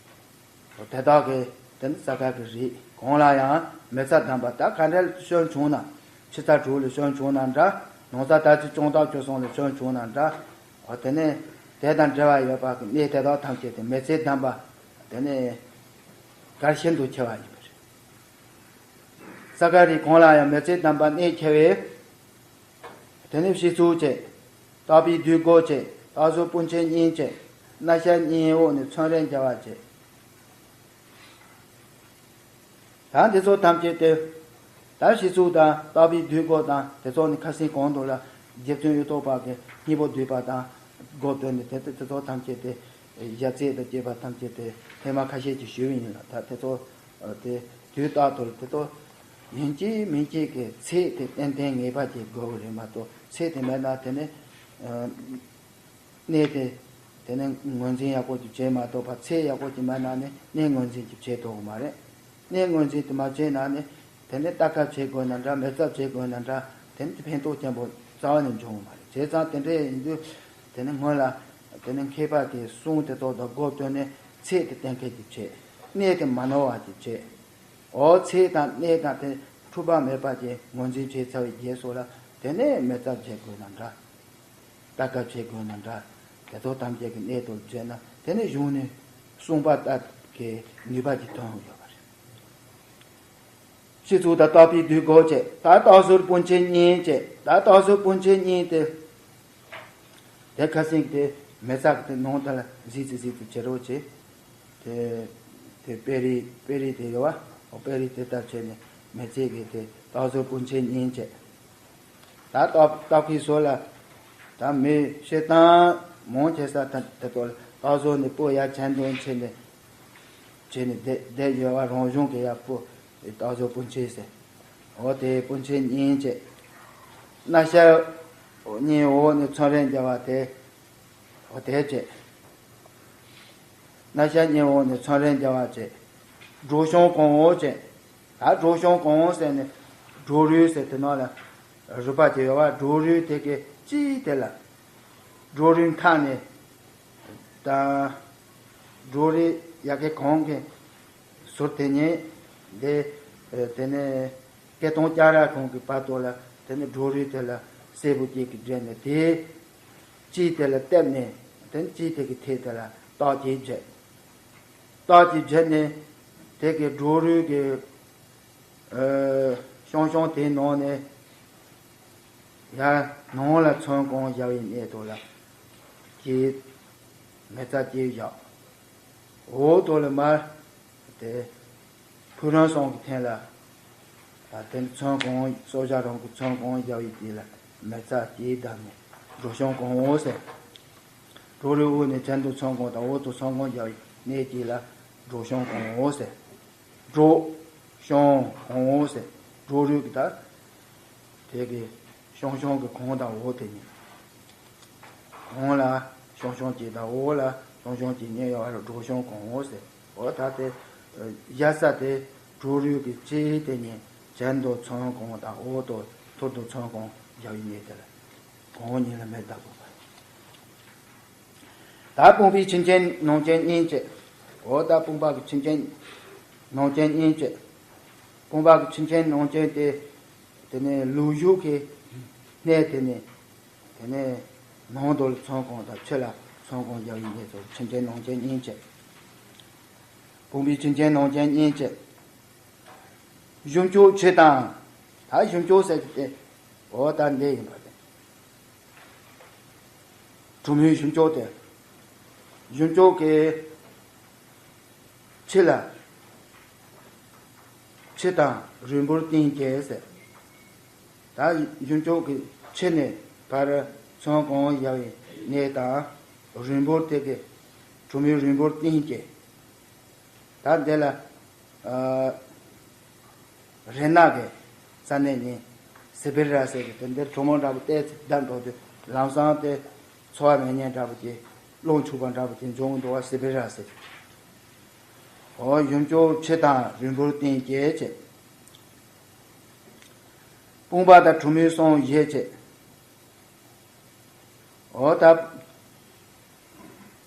དེ་དག་གི་དེ་ནི་རྩ་དཀར་གྱི་རིགས་གང་ལ་ཡང་མི་རྩ་བསྡམས་པ། ད་ག་འདྲ་ལ་སྐྱོན་བྱུང་ན། ཆུ་ཚ་དྲུག་ལ་སྐྱོན་བྱུང་ན་འདྲ། ནོར་རྩ་དར་ཚིལ་སྐྱོང་ཐབས་བཅུ་གསུམ་ལ་སྐྱོན་བྱུང་ན་འདྲ། འོ་དེ་ནས་དེ་དང་འབྲེལ་བ་ཡོད་པ་གི་གནད་དེ་དག་ཐམས་ཅད་དེ་མི་རྩ་བསྡམས་པ་དེ་ནི་གལ་ཤིན་ཏུ་ཆེ་བ་ཡིན་པ་རེད། རྩ་དཀར་རིགས་གང་ལ་ཡང་མི་རྩ་བསྡམས་པ་གནད་ཆེ་བས། དེ་ནས་ཕྱི་ཚུལ་བྱེད། ལྟག་པའི་རྡུལ་སྒོ་བྱེད། ལྟག་ཟུར་སྤུ་མཆེད་གཉིས་བྱེད། སྣ་ཤལ་གཉིས་འོག་ནས་ཚོན་རེ་འཇལ་བ་བྱེད། ད་འདི་ཚོ་ཐམས་ཅད་དེ། ད་ཕྱི་ཚུལ་དང་ལྟག་པའི་རྡུལ་སྒོ་དང་དེ་ཚོ་ནི་ཁ་སང་གོང་དུ་ལ་རྗེ་བཙུན་གཡུ་ཐོག་པ་གིས་སྙིང་པོ་བསྡུས་པ་དང་སྒོ་བསྟན་ནས་དེ་དེ་ཚོ་ཐམས་ཅད་དེ། ཡ་རྩེ་དང་བཅས་པ་ཐམས་ཅད་དེ་ཐེངས་མ་ཁ་ཤས་ཀྱིས་ཞུས་པ་ཡིན་ལ། ད་དེ་ཚོ་དེ་དུས་རྟག་ཏུ་དེ་ཚོ་ཡིན་གཅིག་མིན་གཅིག་གི་ཚད་དེ་ཏན་ཏན་ངེས་པ་ཅིག་དགོས་ཀྱི་རེད་མ་གཏོགས། ཚད་དེ་མེད་ན་དེ་ནི་གནད་དེ་དེ་ནི་ངོས་འཛིན་ཡག་པོ་ཅིག་བྱེད་མ་ཐུབ་པ། ཚད་ཡག་པོ་ཅིག་མེད་ན་ནི་གནད་ངོས་འཛིན་ཅིག་བྱེད་ཐུབ་ཀྱི་མ་རེད། གནད་ངོས་འཛིན་དེ་མ་བྱས་ན་ནི་དེ་ནི་ལྟ་སྐབས་བྱེད་དགོས་ན་འདྲ། མི་ཚབ་བྱེད་དགོས་ན་འདྲ། དེ་ནི་ཕན་ཐོགས་ཆེན་པོ་རྩ་བ་ནས་འབྱུང་གི་མ་རེད། བྱས་ཙང་དེ་འདྲ་ཡིན་དུས་དེ་ནི་སྔོན་ལ་དེ་ནི་མཁས་པ་གི་གསུང་དེ་ཚོ་དང་སྒོ་བསྟུན་ནས་ཚད་དེ་གཏན་འཁེལ་གྱི་བྱེད། གནད་དེ་མ་ནོར་བ་གྱི་བྱེད། འོ་ཚད་དང་གནད་དང་དེ་འཁྲུལ་པ་མེད་པ་གྱི་ངོས་འཛིན་བྱས་ཚར་བའི་རྗེས་སུ་ལ་དེ་ནས་མི་ཚབ་བྱེད་དགོས་ན་འདྲ། ལྟ་སྐབས་བྱེད་དགོས་ན་འདྲ། དེ་ཚོ་ཐམས་ཅད་ཀྱི་གནད་དུ་བྱས་ན་དེ་ནི་གཞུང་ནས་གསུངས་པ་ལྟར་གྱི་ནུས་པ་ཅིག་ཐོན་ཡོད་པ་རེད། ཕྱི་ཚུལ་དང་ལྟག་པའི་རྡུལ་སྒོ་བྱེད། ད་ལྟག་ཟུར་སྤུ་མཆེད་གཉིས་བྱེད། ད་ལྟག་ཟུར་སྤུ་མཆེད་གཉིས་དེ། དེ་ཁ་སང་དེ་མི་ཚ་གི་དེ་ནང་དེ་ལ་གཟིགས་ཏེ་གཟིགས་ཏེ་བྱེད་རོགས་བྱེད། དེ་དེ་དཔེ་རིས་དཔེ་རིས་དེ་ཡོད་པ། འོ་དཔེ་རིས་དེ་ལྟར་བྱས་ནས་མི་ཚེ་གི་དེ་ལྟག་ཟུར་སྤུ་མཆེད་གཉིས་བྱེད། ད་ལྟག་ལྟག་པའི་ཟུར་ལ་ད་མི་སྤྱིར་བཏང་མང་ཆེ་ས་ད་དེ་ཚོ་ལ་ལྟག་ཟུར་ནས་སྤུ་ཡར་ཆེན་འདོན་བྱས་ནས་བྱས་ནས་བསྡད་བསྡད་ཡོད་པ། རང་གཞུང་གི་ཡར་སྤུ་ལྟག་ཟུར་སྤུ་མཆེད་ཟེར། འོ་དེ་སྤུ་མཆེད་གཉིས་བྱེད། སྣ་ཤལ་གཉིས་འོག་ནས་ཚོན་རེ་འཇལ་བ་དེ། འོ་དེ་བྱེད། སྣ་ཤལ་གཉིས་འོག་ནས་ཚོན་རིས་འཇལ་བ་བྱེད། སྒྲོ་གཤོང་གང་འོག་བྱེད། ད་སྒྲོ་གཤོང་གང་འོག་ཟེར་ནས་སྒྲོ་རུས་ཟེར་དེ་ནང་ལ་རུས་པ་དེ་ཡོད་པ། སྒྲོ་རུས་དེ་གི་དཀྱིལ་དེ་ལ། སྒྲོ་རུས་མཐའ་ནས་ད་སྒྲོ་རུས་ཡ་གི་གང་གི་ཟུར་དེ་ཉིད་དེ། དེ་ནས་སྐེ་དང་སྐྱ་ར་གང་གི་བར་དུ་ལ། དེ་ནས་སྒྲོ་རུས་དེ་ལ་སེར་པོ་གཅིག་གིས་བསྒྲིལ་ནས་དེའི་དཀྱིལ་དེ་ལ་གཏད་ནས། དེ་ནས་དཀྱིལ་དེ་གི་ཐད་དེ་ལ་རྟགས་ཅིག་བྱེད། རྟགས་ཅིག་བྱས་ནས་དེ་གི་སྒྲོ་རུས་ཀྱི་ཨ་ཤང་ཤང་དེའི་ནང་ནས་ཡར་ནང་ལ་ཚོན་གང་བཞག་པའི་གནས་དེ་ལ་གྱི་མེ་བཙའ་གཅིག་བཞག། འོག་ཏུ་ལ་མར་དེ་ཕུག་རོན་ཟངས་ཀྱི་སྟེང་ལ། ད་དེ་ནི་ཚོན་གང་སྲོག་ཆགས་རང་གི་ཚོན་གང་བཞག་པའི་དཀྱིལ་ལ་མེ་བཙའ་གཅིག་བསྡམས་ནས་སྒྲོ་གཤོང་གང་འོག་ཟེར། སྒྲོ་རུས་དབུས་ནས་གྱེན་དུ་ཚོན་གང་དང་འོག་ཏུ་ཚོན་གང་བཞག་པའི་གནས་དཀྱིལ་ལ་སྒྲོ་གཤོང་གང་འོག་ཟེར། སྒྲོ་གཤོང་གང་འོག་ཟེར། སྒྲོ་རུས་ཀྱི་ད་དེ་གི་ཤང་ཤང་གི་གང་དང་འོག་དེ་ཉིད། གང་ལ་ཤང་ཤང་གཅིག་དང་འོག་ལ་ཤང་ཤང་གཅིག་གཉིས་ཡོད་པ་ལ་སྒྲོ་གཤོང་གང་འོག་ཟེར། འོ་ད་དེ་བཞག་ས་དེ་སྒྲོ་རུས་ཀྱི་དཀྱིལ་དེ་ཉིད་གྱེན་དུ་ཚོན་གང་དང་འོག་ཏུ་ཐུར་དུ་ཚོན་གང་བཞག་པའི་གནས་དེ་ལ་གང་ཉིད་ལ་མེ་བཏབ་དགོས་པ། ད་དཔུང་པའི་ཆུ་ཆེན་ནང་ཆེན་གཉིས་བྱེད། འོ་ད་དཔུང་པ་གི་ཆུ་ཆེན་ནང་ཆེན་གཉིས་བྱེད། དཔུང་པ་གི་ཆུ་ཆེན་ནང་ཆེན་དེ། དེ་ནས་ལུས་ཞུགས་ཀྱི་གནས་དེ་ནས། དེ་ནས་ནང་དུ་ལ་ཚོན་གང་དང་ཕྱི་ལ་ཚོན་གང་བཞག་པའི་གནས་སུ་ཆུ་ཆེན་ནང་ཆེན་གཉིས་བྱེད། དཔུང་པའི་ཆུ་ཆེན་ནང་ཆེན་གཉིས་བྱེད། གཞུ་མཆོག་ཕྱི་དང་། ད་གཞུ་མཆོག་ཟེར་གྱི་དེ། འོ་ད་འདི་ཡིན་པ་དེ། གྲུ་མོའི་གཞུ་མཆོག་དེ། གཞུ་མཆོག་གི་ཕྱི་ལ། ཕྱི་དང་རིང་པོར་བསྟན་གྱི་ཟེར། ད་གཞུ་མཆོག་གི་ཕྱི་ནས་ཕར་ཚོན་གང་བཞག་པའི་གནས་དང་། རིང་པོར་དེ་གི་གྲུ་མོའི་རིང་པོར་བསྟན་གྱི། ད་འདི་ལ་ཨ་རེ་ན་གི་ས་གནས་ནི་སི་བེ་རི་ཡ་ཟེར་གི། དེ་འདིར་གྲོ་མོ་འདྲ་པོ་བལྟས་ཚེ་བདག་འགྲོ་དུས་ལམ་སང་དེ་ཚོར་བ་མེད་མཁན་འདྲ་པོ་དེ། རླུང་འཚུབ་པ་འདྲ་པོ་དེ་འབྱུང་གི་འདུག་པ། སི་བེ་རི་ཡ་ཟེར། འོ་གཞུ་མཆོག་ཕྱི་དང་རིང་པོར་བསྟན་གྱི་བྱེད། དཔུང་པ་དང་གྲུ་མོའི་གསང་བཞེས་བྱེད། འོ་ད་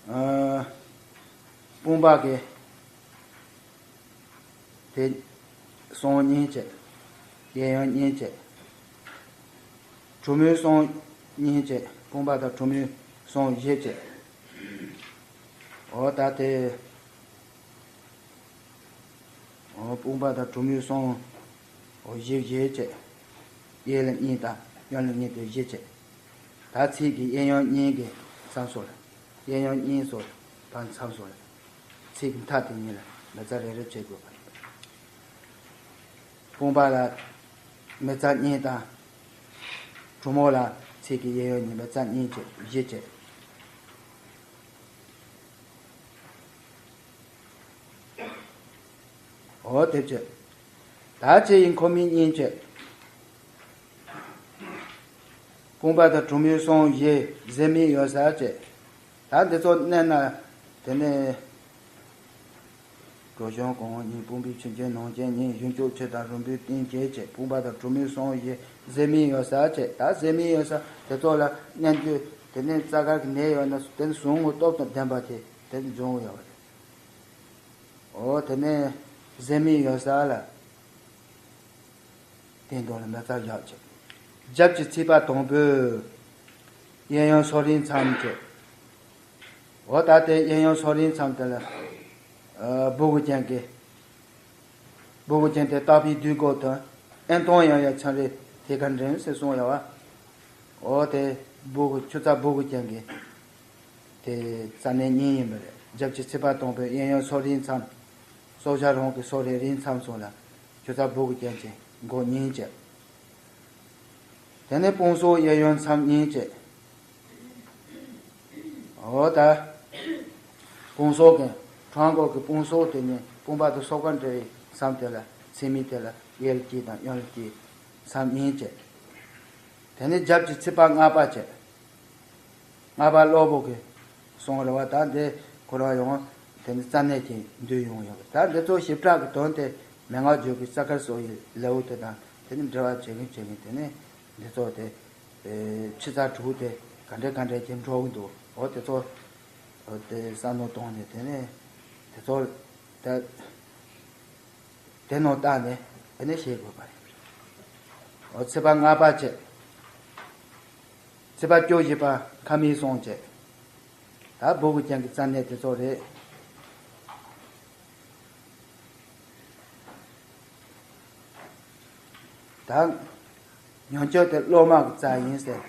ཨ་དཔུང་པ་གི་དེ་གསང་གཉིས་བྱེད། གཡས་གཡོན་གཉིས་བྱེད། གྲུ་མོའི་གསང་གཉིས་བྱེད། དཔུང་པ་དང་གྲུ་མོའི་གསང་བཞི་བྱེད། འོ་ད་དེ། འོ་དཔུང་པ་དང་གྲུ་མོའི་གསང་། འོ་བཞི་བཞི་བྱེད། གཡས་ལ་གཉིས་དང་གཡོན་ལ་གཉིས་དེ་བཞི་བྱེད། ད་ཚིགས་ཀྱི་གཡས་གཡོན་གཉིས་ཀྱི་མཚམས་སུ་ལ། གཡས་གཡོན་གཉིས་སུ་ལ་ཕར་མཚམས་སུ་ལ། ཚིགས་ཀྱི་མཐའ་དེ་གཉིས་ལ་མེ་བཙའ་རེ་རེ་བྱེད་དགོས་པ། དཔུང་པ་ལ་མེ་བཙའ་གཉིས་དང་། གྲུ་མོ་ལ་ཚིགས་ཀྱི་གཡས་གཡོན་གཉིས་མེ་བཙའ་གཉིས་བྱེད། བཞི་བྱེད། འོ་དེ་བྱེད། ད་ཅི་ཡིན་ཁོ་མིན་གཉིས་བྱེད། དཔུང་པ་དང་གྲུ་མོའི་གསང་བཞི་གཟེར་མིག་ཡོད་ས་བྱེད། ད་འདི་ཚོ་མནན་ན། དེ་ནས་སྒྲོ་གཤོང་གང་གཉིས། དཔུང་པའི་ཆུ་ཆེན་ནང་ཆེན་གཉིས། གཞུ་མཆོག་ཕྱི་དང་རིང་པོའི་སྟེང་བྱེད་བྱེད། དཔུང་པ་དང་གྲུ་མོའི་གསང་བཞི་གཟེར་མིག་ཡོད་ས་བྱེད། ད་གཟེར་མིག་ཡོད་ས་དེ་ཚོ་ལ་མནན་དུས་དེ་ནས་རྩ་དཀར་གྱི་ནད་ཡོད་ན་དེ་ནི་ཟུངས་ངུ་སྟོབས་དང་ལྡན་པ་དེ་དེ་ནི་འབྱུང་ཡོད་པ་རེད། འོ་དེ་ནས་གཟེར་མིག་ཡོད་ས་ལ། སྟེང་དུ་ལ་མེ་བཙའ་བཞག་བྱེད། རྒྱབ་ཀྱི་ཚིགས་པ་དང་པོས་གཡས་གཡོན་སོ་རིའི་མཚམས་བྱེད། འོ་ད་དེ་གཡས་གཡོན་སོ་རིའི་མཚམས་དེ་ལ་ཨ་སྦུ་གུ་ཅན་གྱི། སྦུ་གུ་ཅན་དེ་ལྟག་པའི་མདུད་སྒོ་དང་། ཨེ་མཐོང་ཡང་ཡང་ཆང་རེ་ཐེ་ཀ་འདྲེན་ཟེར་གསུངས་ཡོད་པ། འོ་དེ་སྦུ་གུ་ཆུ་རྩྭ་སྦུ་གུ་ཅན་གྱི་དེ་རྩ་གནས་གཉིས་ཡིན་པ་རེད། རྒྱབ་ཀྱི་ཚིགས་པ་དང་པོའི་གཡས་གཡོན་སོ་རིའི་མཚམས། སྲོག་ཆགས་རང་གི་སོ་རེ་རེའི་མཚམས་སུ་ལ་ཆུ་རྩྭ་སྦུ་གུ་ཅན་གྱི་མགོ་གཉིས་བྱེད། དེ་ནས་དཔུང་སོགས་གཡས་གཡོན་མཚམས་གཉིས་བྱེད། འོ་ད། དཔུང་སོགས་ཀྱི་ཕྲང་སྒོ་གི་དཔུང་སོགས་དེ་ནས་དཔུང་པ་དང་སོ་ཁ་འབྲེལ་བའི་མཚམས་དེ་ལ་ཚིགས་མིག་དེ་ལ་གཡས་ལ་གཅིག་དང་གཡོན་ལ་གཅིག་མཚམས་གཉིས་བྱེད། དེ་ནས་རྒྱབ་ཀྱི་ཚིགས་པ་ལྔ་པ་བྱེད། ལྔ་པ་གློ་བུར་གྱི་གསུང་རེད་པ། ད་འདི་ཁོ་རང་ཡང་ དེ་ནི་རྩ་གནད་ཀྱིས་འདུས་ཡོང་ཡོད་པ། ད་འདི་ཚོ་ཞིབ་ཕྲ་གི་དོན་དེ་མན་ངག་བརྗོད་ཀྱི་རྩ་དཀར་སོགས་ཡི་ལེའུ་དེ་དང་དེ་ནི་འབྲེལ་བ་བྱེད་གིན་བྱེད་གིན་དེ་ནི་འདི་ཚོ་དེ་ཕྱི་ཚ་དྲུག་དེ་ག་འདྲ་ག་འདྲ་གྱིས་འགྲོ་གི་འདུག་འོ་དེ་ཚོ་དེ་བསམ་བློ་གཏོང་ནས་དེ་ནི་དེ་ཚོ་དེ་དེ་ནང་བལྟས་ནས་དེ་ནི་ཤེས་དགོས་པ་རེད། འོ་ཚེས་པ་ལྔ་པ་བྱས། ཚེས་པ་བཅུ་བཞི་པ་ཁ་མིག་སོང་བྱས། ད་སྦུ་གུ་ཅན་གྱི་རྩ་གནད་དེ་ཚོ་རེད། ད་ཉམས་བཅོས་དེ་སློབ་མ་གི་རྩ་ཡིན་ཟེར།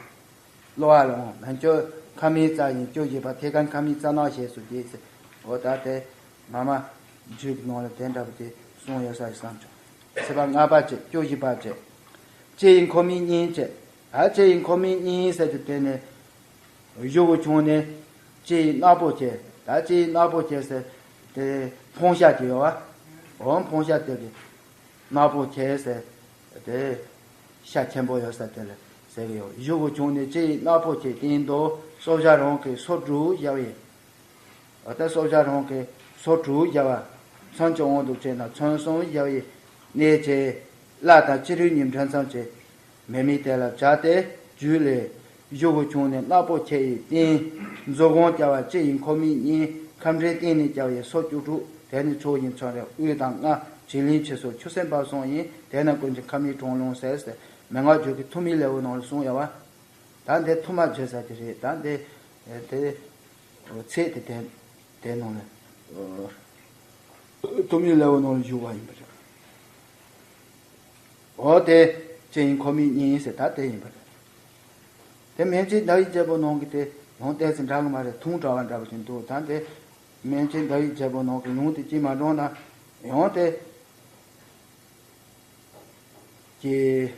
སློབ་མ་ལ་འོང་། ཉམས་བཅོས་ཁ་མིག་རྩ་ཡིན། བཅུ་བཞི་པ་ཐེ་ཀན་ཁ་མིག་རྩ་ནག་ཞེས་སུ་བགྱི་ཟེར། འོ་ད་དེ་མ་མ་རྒྱུད་ཀྱི་ནང་ལ་དེ་འདྲ་པོ་དེ་གསུངས་ཡོད་ས་ཞིག་བསམ་བྱུང་། ཚེས་པ་ལྔ་པ་བྱས། བཅུ་བཞི་པ་བྱས། ལྕེ་ཡི་ཁོ་མིག་གཉིས་བྱས། ད་ལྕེ་ཡི་ཁོ་མིག་གཉིས་ཟེར་གྱི་དེ་ནི། གཞུག་གུ་བྱུང་ནས་ལྕེ་ཡི་རྣག་པོ་ཆེ། ད་ལྕེ་ཡི་རྣག་པོ་ཆེ་ཟེར་དེ་ཕོང་ཤ་དེ་ཡོད་བ། འོ་ཕོང་ཤ་དེ་གི་རྣག་པོ་ཆེ་ཟེར་དེ་ཤ་ཆེན་པོ་ཡོད་ས་དེ་ལ་ཟེར་གི་ཡོད། གཞུག་གུ་བྱུང་ནས་ལྕེ་ཡི་རྣག་པོ་ཆེའི་སྟེང་དུ་སྲོག་ཆགས་རང་གི་སོ་དྲུག་བཞག་ཡོད། འོ་ད་སྲོག་ཆགས་རང་གི་སོ་དྲུག་བརྒྱབ་པ། ཚོན་གྱི་དབང་དུ་བྱས་ན་ཚོན་གསུམ་བརྒྱབ་པའི་གནས་ཀྱི་བླ་དང་བྱི་རུའི་ཉིན་བྲན་ཙམ་གྱི་མེ་མིག་དེ་ལ་བྱ་སྟེ་རྒྱུད་ལས། གཞུག་གུ་བྱུང་ནས་རྣག་པོ་ཆེ་ཡི་སྟེང་མཛུབ་གུང་བརྒྱབ་པ་ལྕེ་ཡི་ཁོ་མིག་གཉིས་ཁམས་ཕྲན་སྟེང་ནས་བརྒྱབ་པའི་སོ་བཅུ་དྲུག་དེ་ནི་ཕྱོགས་བཞི་མཚོན་རེ་དབུས་དང་ལྔ་བྱིན་ལེན་ཕྱི་སོ་ཆུ་སེར་འབབ་གསུམ་ཡིན། དེ་ན་ཀུན་གྱི་ཁ་མིག་དྲང་རླུང་ཟེར་ཟེར་མན་ངག་བརྗོད་ཀྱི་ཐུར་མིག་ལེའུ་ནང་ལ་གསུངས་ཡོད་པ། ད་འདི་ཐུར་མ་བརྗོད་ས་དེ་རེད། ད་འདི་དེ། ཚེ་དེ་དེ་དེ་ནང་ལ་ཐུར་མིག་ལེའུ་ནང་ལ་བཞུགས་པ་ཡིན་པ་རེད། འོ་དེ་ལྕེ་ཡི་ཁོ་མིག་གཉིས་ཟེར་ད་དེ་ཡིན་པ་རེད། དེ་མན་ཆད་ཟླ་བའི་རྒྱལ་པོ་ནང་གི་དེ་ཡང་ཏོག་ཙམ་འདྲ་གི་མ་རེད། ཐུང་དྲགས་པ་འདྲ་པོ་ཞིག་འདུག་ད་དེ་མན་ཆད་ཟླ་བའི་རྒྱལ་པོ་ནང་གི་ལུང་དེ་ཅིག་མ་འདྲ་ན་ཡང་དེ། ཀྱེ།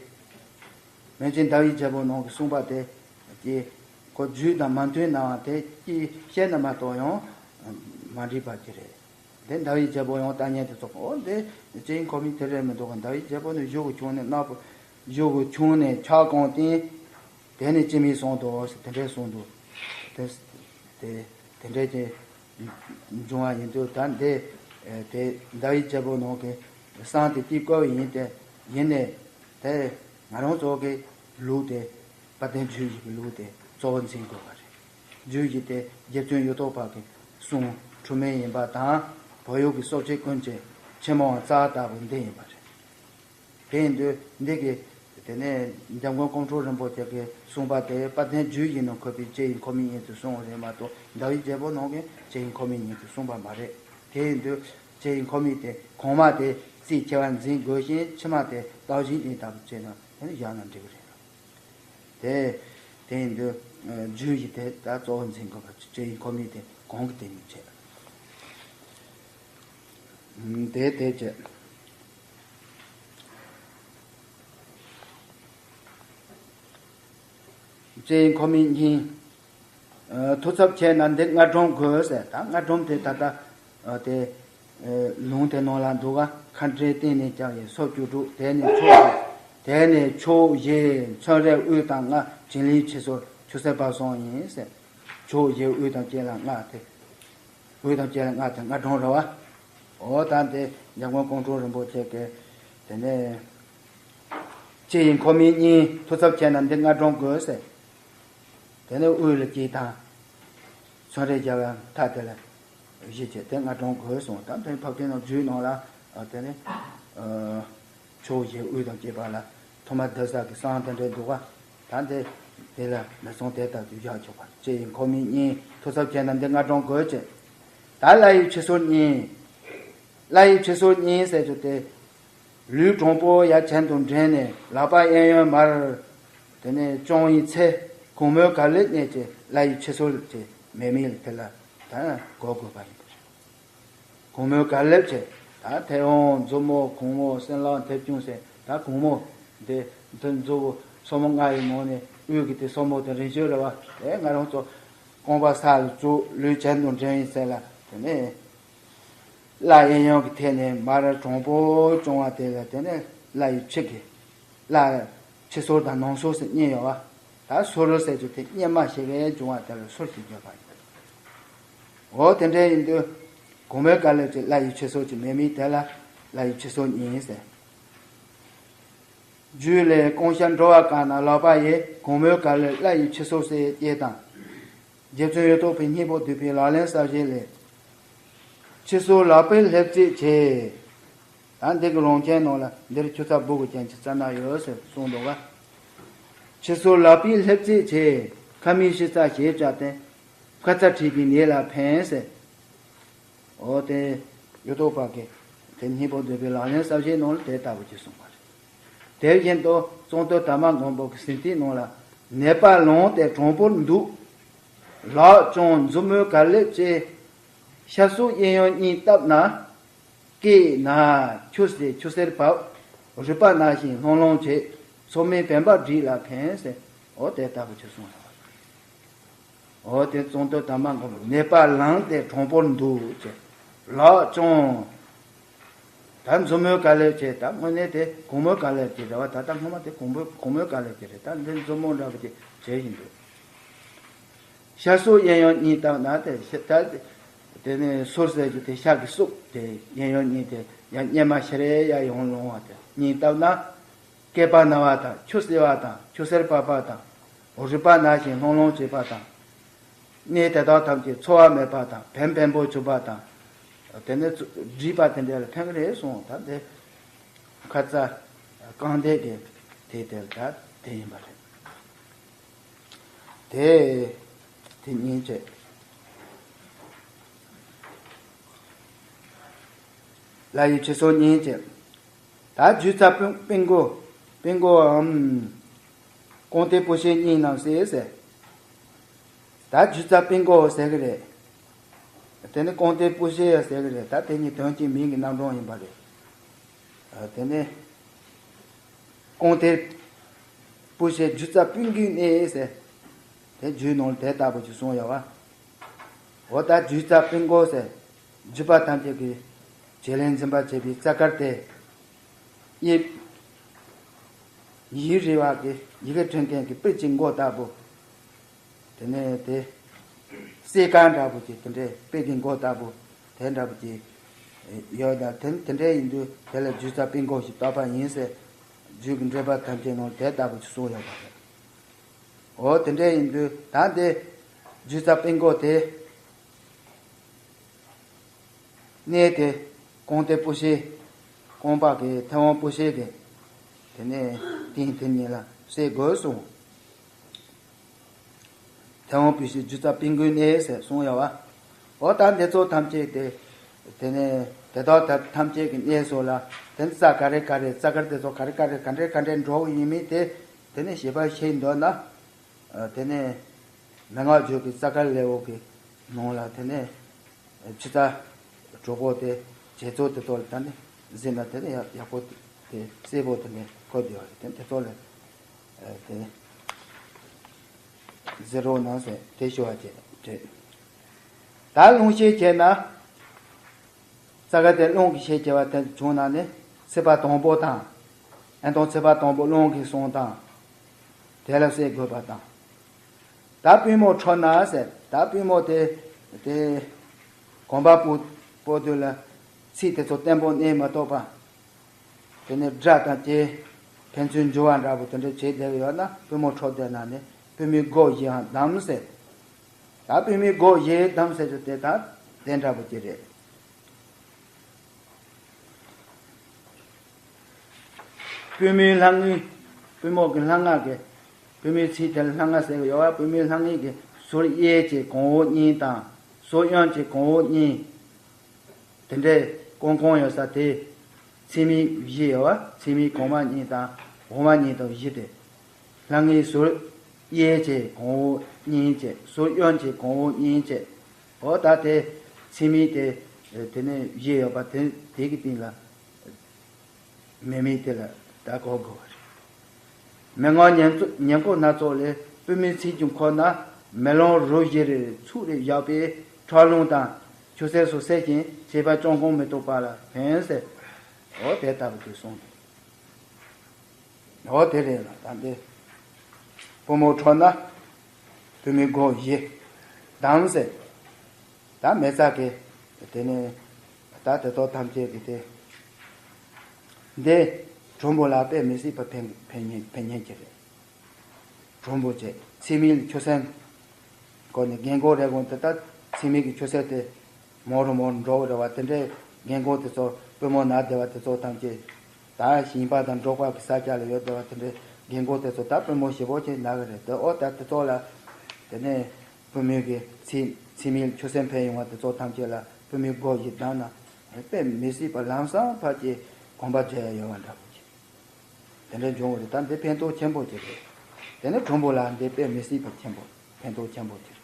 མན་ཆད་ཟླ་བའི་རྒྱལ་པོ་ནང་གི་གསུངས་པ་དེ། ཀྱེ། ཁོ་རྒྱུད་དང་མ་མཐུན་ནའང་དེ་ཀྱེ་བཤད་ན་མ་གཏོགས་ཡང་མ་འགྲིག་པ་ཅིག་རེད། དེ་ཟླ་བའི་རྒྱལ་པོ་ཡང་ལྟ་ཉན་དེ་ཚོ་ཨོ་དེ་ལྕེ་ཡི་ཁོ་མིག་དེ་རེད་མི་འདུག་ཟླ་བའི་རྒྱལ་པོ་ནི་གཞུག་གུ་བྱུང་ནས་རྣག་པོ། གཞུག་གུ་བྱུང་ནས་ཆག་གང་སྟེ། དེ་ནི་ལྕེ་མིག་སོང་དོ་ཟེར་དེ་འདྲས་གསུངས་འདུག་དེ་དེ་དེ་འདྲས་ཀྱི་འབྱུང་བ་ཡིན་དུས་ད་འདི་དེ་ཟླ་བའི་རྒྱལ་པོ་ནང་གི་གསང་དེ་དེའི་སྐོར་ཡིན་ཏེ། ཡིན་ནས་དེ་ང་རང་ཚོ་གི་ལུགས་དེ་དཔལ་ལྡན་རྒྱུད་བཞི་གི་ལུགས་དེ་གཙོ་བོ་འཛིན་དགོས་པ་རེད། རྒྱུད་བཞི་དེ་རྗེ་བཙུན་གཡུ་ཐོག་པ་གི་གསུང་འཁྲུལ་མེད་ཡིན་པ་དང་བོད་ཡུལ་གྱི་སྲོག་ཆགས་ཀུན་གྱི་ཕྱི་མོའང་རྩ་བ་ལྟ་བུ་འདི་ཡིན་པ་རེད། དེ་ཡིན་དུས་འདི་གི་དེ་ནས་འཇམ་མགོན་ཀོང་སྤྲུལ་རིན་པོ་ཆེ་གིས་གསུངས་པ་དེ་དཔལ་ལྡན་རྒྱུད་བཞི་ནང་འཁོད་པའི་ལྕེ་ཡི་ཁོ་མིག་གཉིས་སུ་གསུངས་པ་རེད་མ་གཏོགས་ཟླ་བའི་རྒྱལ་པོ་ནང་གི་ལྕེ་ཡི་ཁོ་མིག་གཉིས་སུ་གསུངས་པ་མ་རེད། དེ་ཡིན་དུས་ལྕེ་ཡི་ཁོ་མིག་དེ་གོང་མ་དེ་རྩིས་ཆེ་བ་འཛིན་དགོས་ཤིང་ཕྱི་མ་དེ་རྟགས་གཞི་སྟེང་ལྟ་བུ་བྱས་ན་དེ་ནི་བཞག་ན་འགྲིག་གི་རེད། དེ་དེ་ཡིན་དུས་རྒྱུད་བཞི་དེ་ད་གཙོ་བོ་འཛིན་དགོས་པ་ལྕེ་ཡི་ཁོ་མིག་དེ་གོང་གི་དེ་ནི་བྱས། དེ་དེ་བྱས། ལྕེ་ཡི་ཁོ་མིག་གཉིས། ཐུགས་འཚབ་ཆེ་ན་འདི་སྔ་དྲོང་དགོས་ཟེར། ད་སྔ་དྲོང་དེ་ད་ལྟ་དེ་ལུང་དེ་ནང་ལ་འདུག་ག་ཁམས་ཕྲན་སྟེང་ནས་བརྒྱབ་པའི་སོ་བཅུ་དྲུག་དེ་ནས་ཕྱོགས་དེ་ནས་ཕྱོགས་བཞི་མཚོན་རེ་དབུས་དང་ལྔ་བྱིན་ལེན་ཕྱི་སོར་ཆུ་སེར་བབས་གསུམ་ཡིན་ཟེར། ཕྱོགས་བཞི་དབུས་དང་དཀྱིལ་ལ་ལྔ་དེ། དབུས་དང་དཀྱིལ་ལ་ལྔ་དེ་སྔ་དྲོང་རེད་བ། འོ་ད་དེ་འཇམ་མགོན་ཀོང་སྤྲུལ་རིན་པོ་ཆེ་གིས་དེ་ནས་ལྕེ་ཡི་ཁོ་མིག་གཉིས་ཐུགས་འཚབ་ཆེ་ན་འདི་སྔ་དྲོང་དགོས་ཟེར། དེ་ནས་དབུས་ལ་དཀྱིལ་དང་། མཚོན་རེ་བརྒྱབ་པའི་མཐའ་དེ་ལ་བཞི་བྱས་དེ་སྔ་དྲོང་དགོས་གསུངས། ད་དེ་ཕབ་ཀྱི་ནང་རྒྱུད་ནང་ལ་དེ་ནས། ཕྱོགས་བཞི་དབུས་དང་དཀྱིལ་པ་ལ་ཐོག་མ་བསྡུ་ས་གི་གསང་དེ་འདྲའི་འདུག་ག་ད་འདི་དེ་ལ་མི་གསུང་དེ་ལྟར་དུ་བཞག་ཆོག་པ། ལྕེ་ཡི་ཁོ་མིག་གཉིས་ཐུགས་འཚབ་ཆེ་ན་འདི་སྔ་དྲོང་དགོས་ཅེས། ད་བླ་ཡི་ཕྱི་སོར་གཉིས། བླ་ཡི་ཕྱི་སོར་གཉིས་ཟེར་རྒྱུ་དེ། ལུས་དྲང་པོ་ཡར་གྱེན་དུ་འདྲེན་ནས་ལག་པ་གཡས་གཡོན་མར། དེ་ནས་བརྐྱང་བའི་ཚེ་གུང་མོའི་གར་ལེབ་གཉིས་ཀྱིས་བླ་ཡི་ཕྱི་སོར་གྱི་མེ་མིག་དེ་ལ་ད་གོ་དགོས་པ་ཡིན། གུང་མོའི་གར་ལེབ་བྱས། ད་མཐེ་བོང་མཛུབ་མོ་གུང་མོ་སྲིན་ལག་མཐེབ་ཆུང་ཟེར། ད་གུང་མོ་འདི་འདི་མཛུབ་སོར་མོ་ལྔ་ཡི་ནང་ནས་དབུས་ཀྱི་དེ་སོར་མོ་དེ་རིང་ཤོས་རེད་བ། དེ་ང་རང་ཚོ་རྐང་པ་ས་ལ་བཙུགས་ལུས་གྱེན་དུ་འདྲེན་ཡིན་ཟེར་ལ། དེ་ནས་བླ་གཡས་གཡོན་གྱི་ཐད་ནས་མར་དྲང་པོ་བརྐྱང་བ་དེ་ལ་དེ་ནས་བླ་ཡི་ཕྱི་གི་བླ་ཕྱི་སོར་དང་ནང་སོར་ཟེར་གཉིས་ཡོད་བ། ད་སོར་ཟེར་རྒྱུ་དེ་གཉེར་མ་ཞེས་པའི་འབྱུང་བ་དེ་ལ་སོར་ཞེས་བརྗོད་པ་ཡིན། འོ་དེ་འདྲ་ཡིན་དུས། གུང་མོའི་དཀའ་ལས་ཀྱིས་བརླ་ཡི་ཁྱི་སོ་ཅིག་མེད་མི་དེ་ལ་བརླ་ཡི་ཁྱི་སོ་གཉིས་ཟེར། རྒྱུད་ལས་གང་ཤར་འགྲོ་བ་གང་ན་ལག་པ་ཡིས། གུང་མོའི་དཀའ་ལས་བརླ་ཡི་ཁྱི་སོ་ཟེར་སྐྱེས་དང་། རྗེ་བཙུན་གཡུ་ཐོག་པའི་སྙིང་པོ་བསྡུས་པའི་ལག་ལེན་གསལ་བྱེད་ལས། ཁྱི་སོ་ལག་པའི་ལྷེབ་རྩེས་བྱས། ད་འདི་གི་ལུང་ཆེན་ནང་ལ་འདིར་ཁྱུ་ཚ་སྦུ་གུ་ཅན་གྱི་རྩ་ན་ཡོད་ཟེར་གསུངས་འདུག་ག། ཁྱི་སོ་ལག་པའི་ལྷེབ་རྩེས་བྱས། ཁ་མིག་ཕྱི་ས་ཞེས་བྱ་སྟེ། ཁ་ཚ་ཁྲིད་པའི་ནད་ལ་ཕན་ཟེར། འོ་དེ་གཡུ་ཐོག་པ་གི་དེ་སྙིང་པོ་བསྡུས་པའི་ལག་ལེན་གསལ་བྱེད་ནང་ལ་དེ་ལྟ་བུ་ཅིག་གསུངས་པ་རེད། དེ་བཞིན་དུ་གཙུག་ཏོར་དར་མ་སྔོན་པོ་གི་ཟིན་ཐིག་ནང་ལ། ནད་པ་ལངས་ཏེ་དྲང་པོར་འདུག། ལག་བརྐྱང་མཛུབ་མོས་ག་ལེར་བཅད། ཤ་གསུག་གཡས་གཡོན་གཉིས་བཏབ་ན། སྐེ་ན་ཆུ་སེར་ཆུ་སེར་བབས། རུས་པ་ན་ཞིང་ལྷུང་ལྷུང་བྱེད། མཚོ་སྨན་བེམ་པོ་སྒྲིག་ལ་ཕན་ཟེར། འོ་དེ་ལྟ་བུ་ཅིག་གསུངས་སོང་། འོ་དེ་གཙུག་ཏོར་དར་མ་སྔོན་པོ། ནད་པ་ལངས་ཏེ་དྲང་པོར་འདུག་ཅེས། ལག་བརྐྱང་། ད་མཛུབ་མོའི་དཀའ་ལས་བྱས། ད་དངོས་གནས་དེ་གུང་མོའི་དཀའ་ལས་ཀྱི་རེད་བ། ད་ལྟ་སྔོན་མ་དེ་གུང་མོའི་གུང་མོའི་དཀའ་ལས་ཀྱི་རེད། ད་འདི་མཛུབ་མོ་འདྲ་བོ་ཅིག་བྱས་བཞིན་འདུག། ཤ་གསུག་གཡས་གཡོན་གཉིས་བཏབ་ན་དེ་ཤ་ད་དེ་ནས་གསུག་ཟེར་རྒྱུ་དེ་ཤ་གི་གསུག་དེ་གཡས་གཡོན་གཉིས་དེ་ཡང་གཉེར་མ་ཤ་རེ་ཡར་ཡོང་ལོང་བ་དེ་གཉིས་བཏབ་ན། སྐེད་པ་ན་བ་དང་ཆུ་སེར་བ་དང་ཆུ་སེར་བབས་པ་དང་། རུས་པ་ན་ཞིང་ལྷུང་ལྷུང་བྱེད་པ་དང་། གནས་དེ་དག་ཐམས་ཅད་ཚོར་བ་མེད་པ་དང་བེམ་བེམ་པོ་བྱུང་བ་དང་། དེ་ནས་སྒྲིབ་པ་དེ་འདྲ་ལ་ཕན་གི་རེད་གསུངས། ད་དེ་ཁ་ཚ་རྐང་འདེགས་ཀྱི་དེ་དེ་ལ་ད་དེ་ཡིན་པ་རེད། དེ་དེ་གཉིས་བྱས། བརླ་ཡི་ཁྱི་སོ་གཉིས་བྱས། ད་རྒྱུ་རྩ་སྤུ་སྤུ་མགོ་སྤུ་མགོའམ། རྐང་མཐིལ་སྤུ་ཤད་གཉིས་རྣམས་ཟེར་ཟེར། ད་རྒྱུ་རྩ་སྤུ་མགོ་ཟེར་གི་རེད། དེ་ནི་རྐང་མཐིལ་སྤུ་ཤད་ཟེར་གི་རེད། ད་དེ་གཉིས་དོན་གཅིག་མིང་གི་རྣམ་གྲངས་ཡིན་པ་རེད། དེ་ནི་རྐང་མཐིལ་སྤུ་ཤད་རྒྱུ་རྩ་སྤུ་མགོའི་གནས་ཟེར། དེ་རྒྱུད་ནང་ལ་དེ་ལྟ་བུ་ཅིག་གསུངས་ཡོད་བ། འོ་ད་རྒྱུ་རྩ་སྤུ་མགོ་ཟེར། རྒྱུད་པ་ཐམས་ཅད་ཀྱི་བྱེད་ལས་འཛིན་པར་བྱེད་པའི་རྩ་དཀར་དེ། ཡིད་ཡིད་རེ་བ་གི་ཡི་གེ་འབྲི་མཁན་གྱི་པིར་གྱི་མགོ་ལྟ་བུ། དེ་ནས་དེ་སྲས་དཀར་འདྲ་བོ་ཅིག་དེ་འདྲའི་པིར་གྱི་མགོ་ལྟ་བུ་དེ་འདྲ་བོ་ཅིག་ཡོད་ལ། དེ་དེ་འདྲའི་ཡིན་དུས་དེ་ལ་རྒྱུ་རྩ་སྤུ་མགོ་ཞེས་བཏགས་པ་ཡིན་ཟེར། རྒྱུད་ཀྱི་འགྲེལ་པ་ཐམས་ཅད་ནང་དེ་ལྟ་བུ་ཅིག་གསུངས་ཡོད་པ་རེད། འོ་དེ་འདྲ་ཡིན་དུས་ད་འདི་རྒྱུ་རྩ་སྤུ་མགོ་དེ་གནས་དེ་རྐང་མཐིལ་སྤུ་ཤད། རྐང་པ་གི་མཐེ་བོང་སྤུ་ཤད་ཀྱི་དེ་ནས་སྟེང་དེ་གཉིས་ལ་བསྲེ་དགོས་གསུངས། མཐེ་བོང་སྤུ་ཤད་རྒྱུ་རྩ་སྤུ་མགོའི་གནས་ཟེར་གསུངས་ཡོད་བ། འོ་ད་འདི་ཚོ་ཐམས་ཅད་དེ་དེ་ནས་དེ་དག་ཐམས་ཅད་ཀྱི་གནས་སོགས་ལ་དེ་ནས་རྩ་ག་རེ་ག་རེ་རྩ་དཀར་དེ་ཚོ་ག་རེ་ག་རེ་ག་འདྲ་ག་འདྲ་འགྲོ་གི་ཡིན་མིན་དེ་དེ་ནས་ཞིབ་པ་ཤེས་འདོད་ན། ཨ། དེ་ནས་མན་ངག་བརྗོད་ཀྱི་རྩ་དཀར་ལེའུ་གི་ནང་ལ་དེ་ནས་ཕྱི་རྩ་དྲུག་པོ་དེ་བྱེད་ཚུལ་དེ་ཚོ་ལ་ད་ནི་གཟིགས་ན་དེ་ནས་ཡག་ཡག་པོ་དེ་གསལ་པོ་དེ་ནས་གོ་བདེ་བ་རེད། དེ་དེ་ཚོ་ལ་ཨ། དེ་ནས་གཟིགས་རོགས་གནང་ཟེར་དེ་ཞུ་བ་བྱས་རེད། ད་རླུང་ཤེད་བྱས་ན། རྩ་དཀར་དེ་རླུང་གི་ཤེད་བྱེད་པ་དེ་བྱུང་ན་ནི་ཚེས་པ་དང་པོ་དང་། ཨེ་དང་ཚེས་པ་དང་པོ་རླུང་གིས་སོང་དང་། དེ་ལ་བསྲེ་དགོས་པ་དང་། ད་པུས་མོ་འཕྲོ་ན་ཟེར། ད་པུས་མོ་དེ་དེ་གོམ་པ་སྤོ་སྤོ་དུས་ལ་ཚིགས་དེ་ཚོ་བརྟན་པོ་གནས་མ་ཐུབ་པ། དེ་ནས་སྒྲ་དང་བཅས་ཕན་ཚུན་འགྱུར་བ་འདྲ་པོ་དེ་འདྲ་བྱེད་བསྡད་ཡོད་ན་པུས་མོ་འཕྲོ་བསྡད་ན་ནི་པུས་མོའི་སྒོ་བཞི་ཡང་བསྡམས་ཟེར། ད་པུས་མོའི་སྒོ་བཞི་བསྡམས་ཟེར་རྒྱུ་དེ་ད་དེ་འདྲ་པོ་ཅིག་རེད། པུས་མོའི་ལྷ་ངའི། པུས་མོ་གི་ལྷ་ང་གི། པུས་མོའི་ཚིགས་དེ་ལ་ལྷ་ང་ཟེར་གི་ཡོད་པ། པུས་མོའི་ལྷ་ངའི་གི་ཟུར་གཡས་ཀྱི་གོང་འོག་གཉིས་དང་། ཟུར་གཡོན་གྱི་གོང་འོག་གཉིས། དེ་འདྲའི་གང་གང་ཡོད་ས་དེ། ཚེགས་མིག་བཞི་ཡོད་པ། ཚེགས་མིག་གོང་མ་གཉིས་དང་འོག་མ་གཉིས་དང་བཞི་སྟེ། ལྷ་ངའི་ཟུར་གཡས་ཀྱི་གོང་འོག་གཉིས་བཅས། ཟུར་གཡོན་གྱི་གོང་འོག་གཉིས་བཅས། འོ་ད་དེ་ཚེགས་མིག་དེ་དེ་ནས་བཞི་ཡོད་པ་དེ་དེ་གི་སྟེང་ལ་མེ་མེ་དེ་ལ་ད་གོ་དགོས་པ་རེད། མན་ངག་ཉེར་ཉེར་མགོ་སྣ་ཚོགས་ལས། པུས་མོའི་ཚིགས་ཀྱི་ཁོག་ན། མེ་ལོང་རུ་བཞི་རེ་ཚུགས་རེ་བཞག་པས་ཁྲག་རླུང་དང་ཆུ་སེར་སོགས་སེལ་ཞིང་ཚེགས་པ་བཅོམ་གང་མི་ཐུབ་པ་ལ་ཕན་ཟེར། འོ་དེ་ལྟ་བུ་དེ་གསུངས་འདུག། འོ་དེ་རེད་ལ་ད་འདི། པུས་མོ་འཕྲོ་ན། པུས་མོའི་སྒོ་བཞི་བསྡམས་ཟེར། ད་མེ་བཙའ་གི་དེ་ནས་ ད་དེ་དག་ཐམས་ཅད་ཀྱི་དེ། འདི་གྲུང་པོ་ལ་དཔེ་མི་སྲིད་པ་ཕན་ཕན་ཉེན་ཕན་ཉེན་གྱི་རེད། གྲུང་པོ་བྱས་ཚིག་མིག་ཆུ་སེམས། སྐོར་ནས་རྒན་གོག་རེ་གོང་དེ་ལྟར་ཚིག་མིག་གི་ཆུ་སེམས་དེ་མོ་རུ་མོ་རུ་འགྲོ་བ་རེད་བ། དེ་འདྲའི་རྒན་གོག་དེ་ཚོ་པུས་མོ་ན་བསྡད་པ་དེ་ཚོ་ཐམས་ཅད་ད་ཞིང་པ་དང་འབྲོག་པ་གི་ས་ཆ་ལ་ཡོད་བསྡད་པ་དེ་འདྲའི་རྒན་གོག་དེ་ཚོ་ད་པུས་མོ་ཞེ་པོ་ཅིག་ན་གི་རེད་དེ། ཨོ་ད་དེ་ཚོ་ལ་དེ་ནས་པུས་མོ་གི་ཚིག་ཚིག་མིག་ཆུ་སེམས་འཕེན་ཡོང་བ་དེ་ཚོ་ཐམས་ཅད་ལ་པུས་མོ་སྒོ་བཞི་བསྡམས་ན་དཔེ་མི་སྲིད་པ་ལམ་སང་ཕར་གྱི་གོམ་པ་རྒྱག་ཡ་ཡོད་པ་འདྲ་པོ་ཅིག་དེ་འདྲ་འབྱུང་བ་རེད། ད་འདི་ཕན་ཐོགས་ཆེན་པོ་ཅིག་རེད། དེ་ནས་གྲུང་པོ་ལ་འདི་དཔེ་མི་སྲིད་པ་ཆེན་པོ་ཕན་ཐོགས་ཆེན་པོ་ཅིག་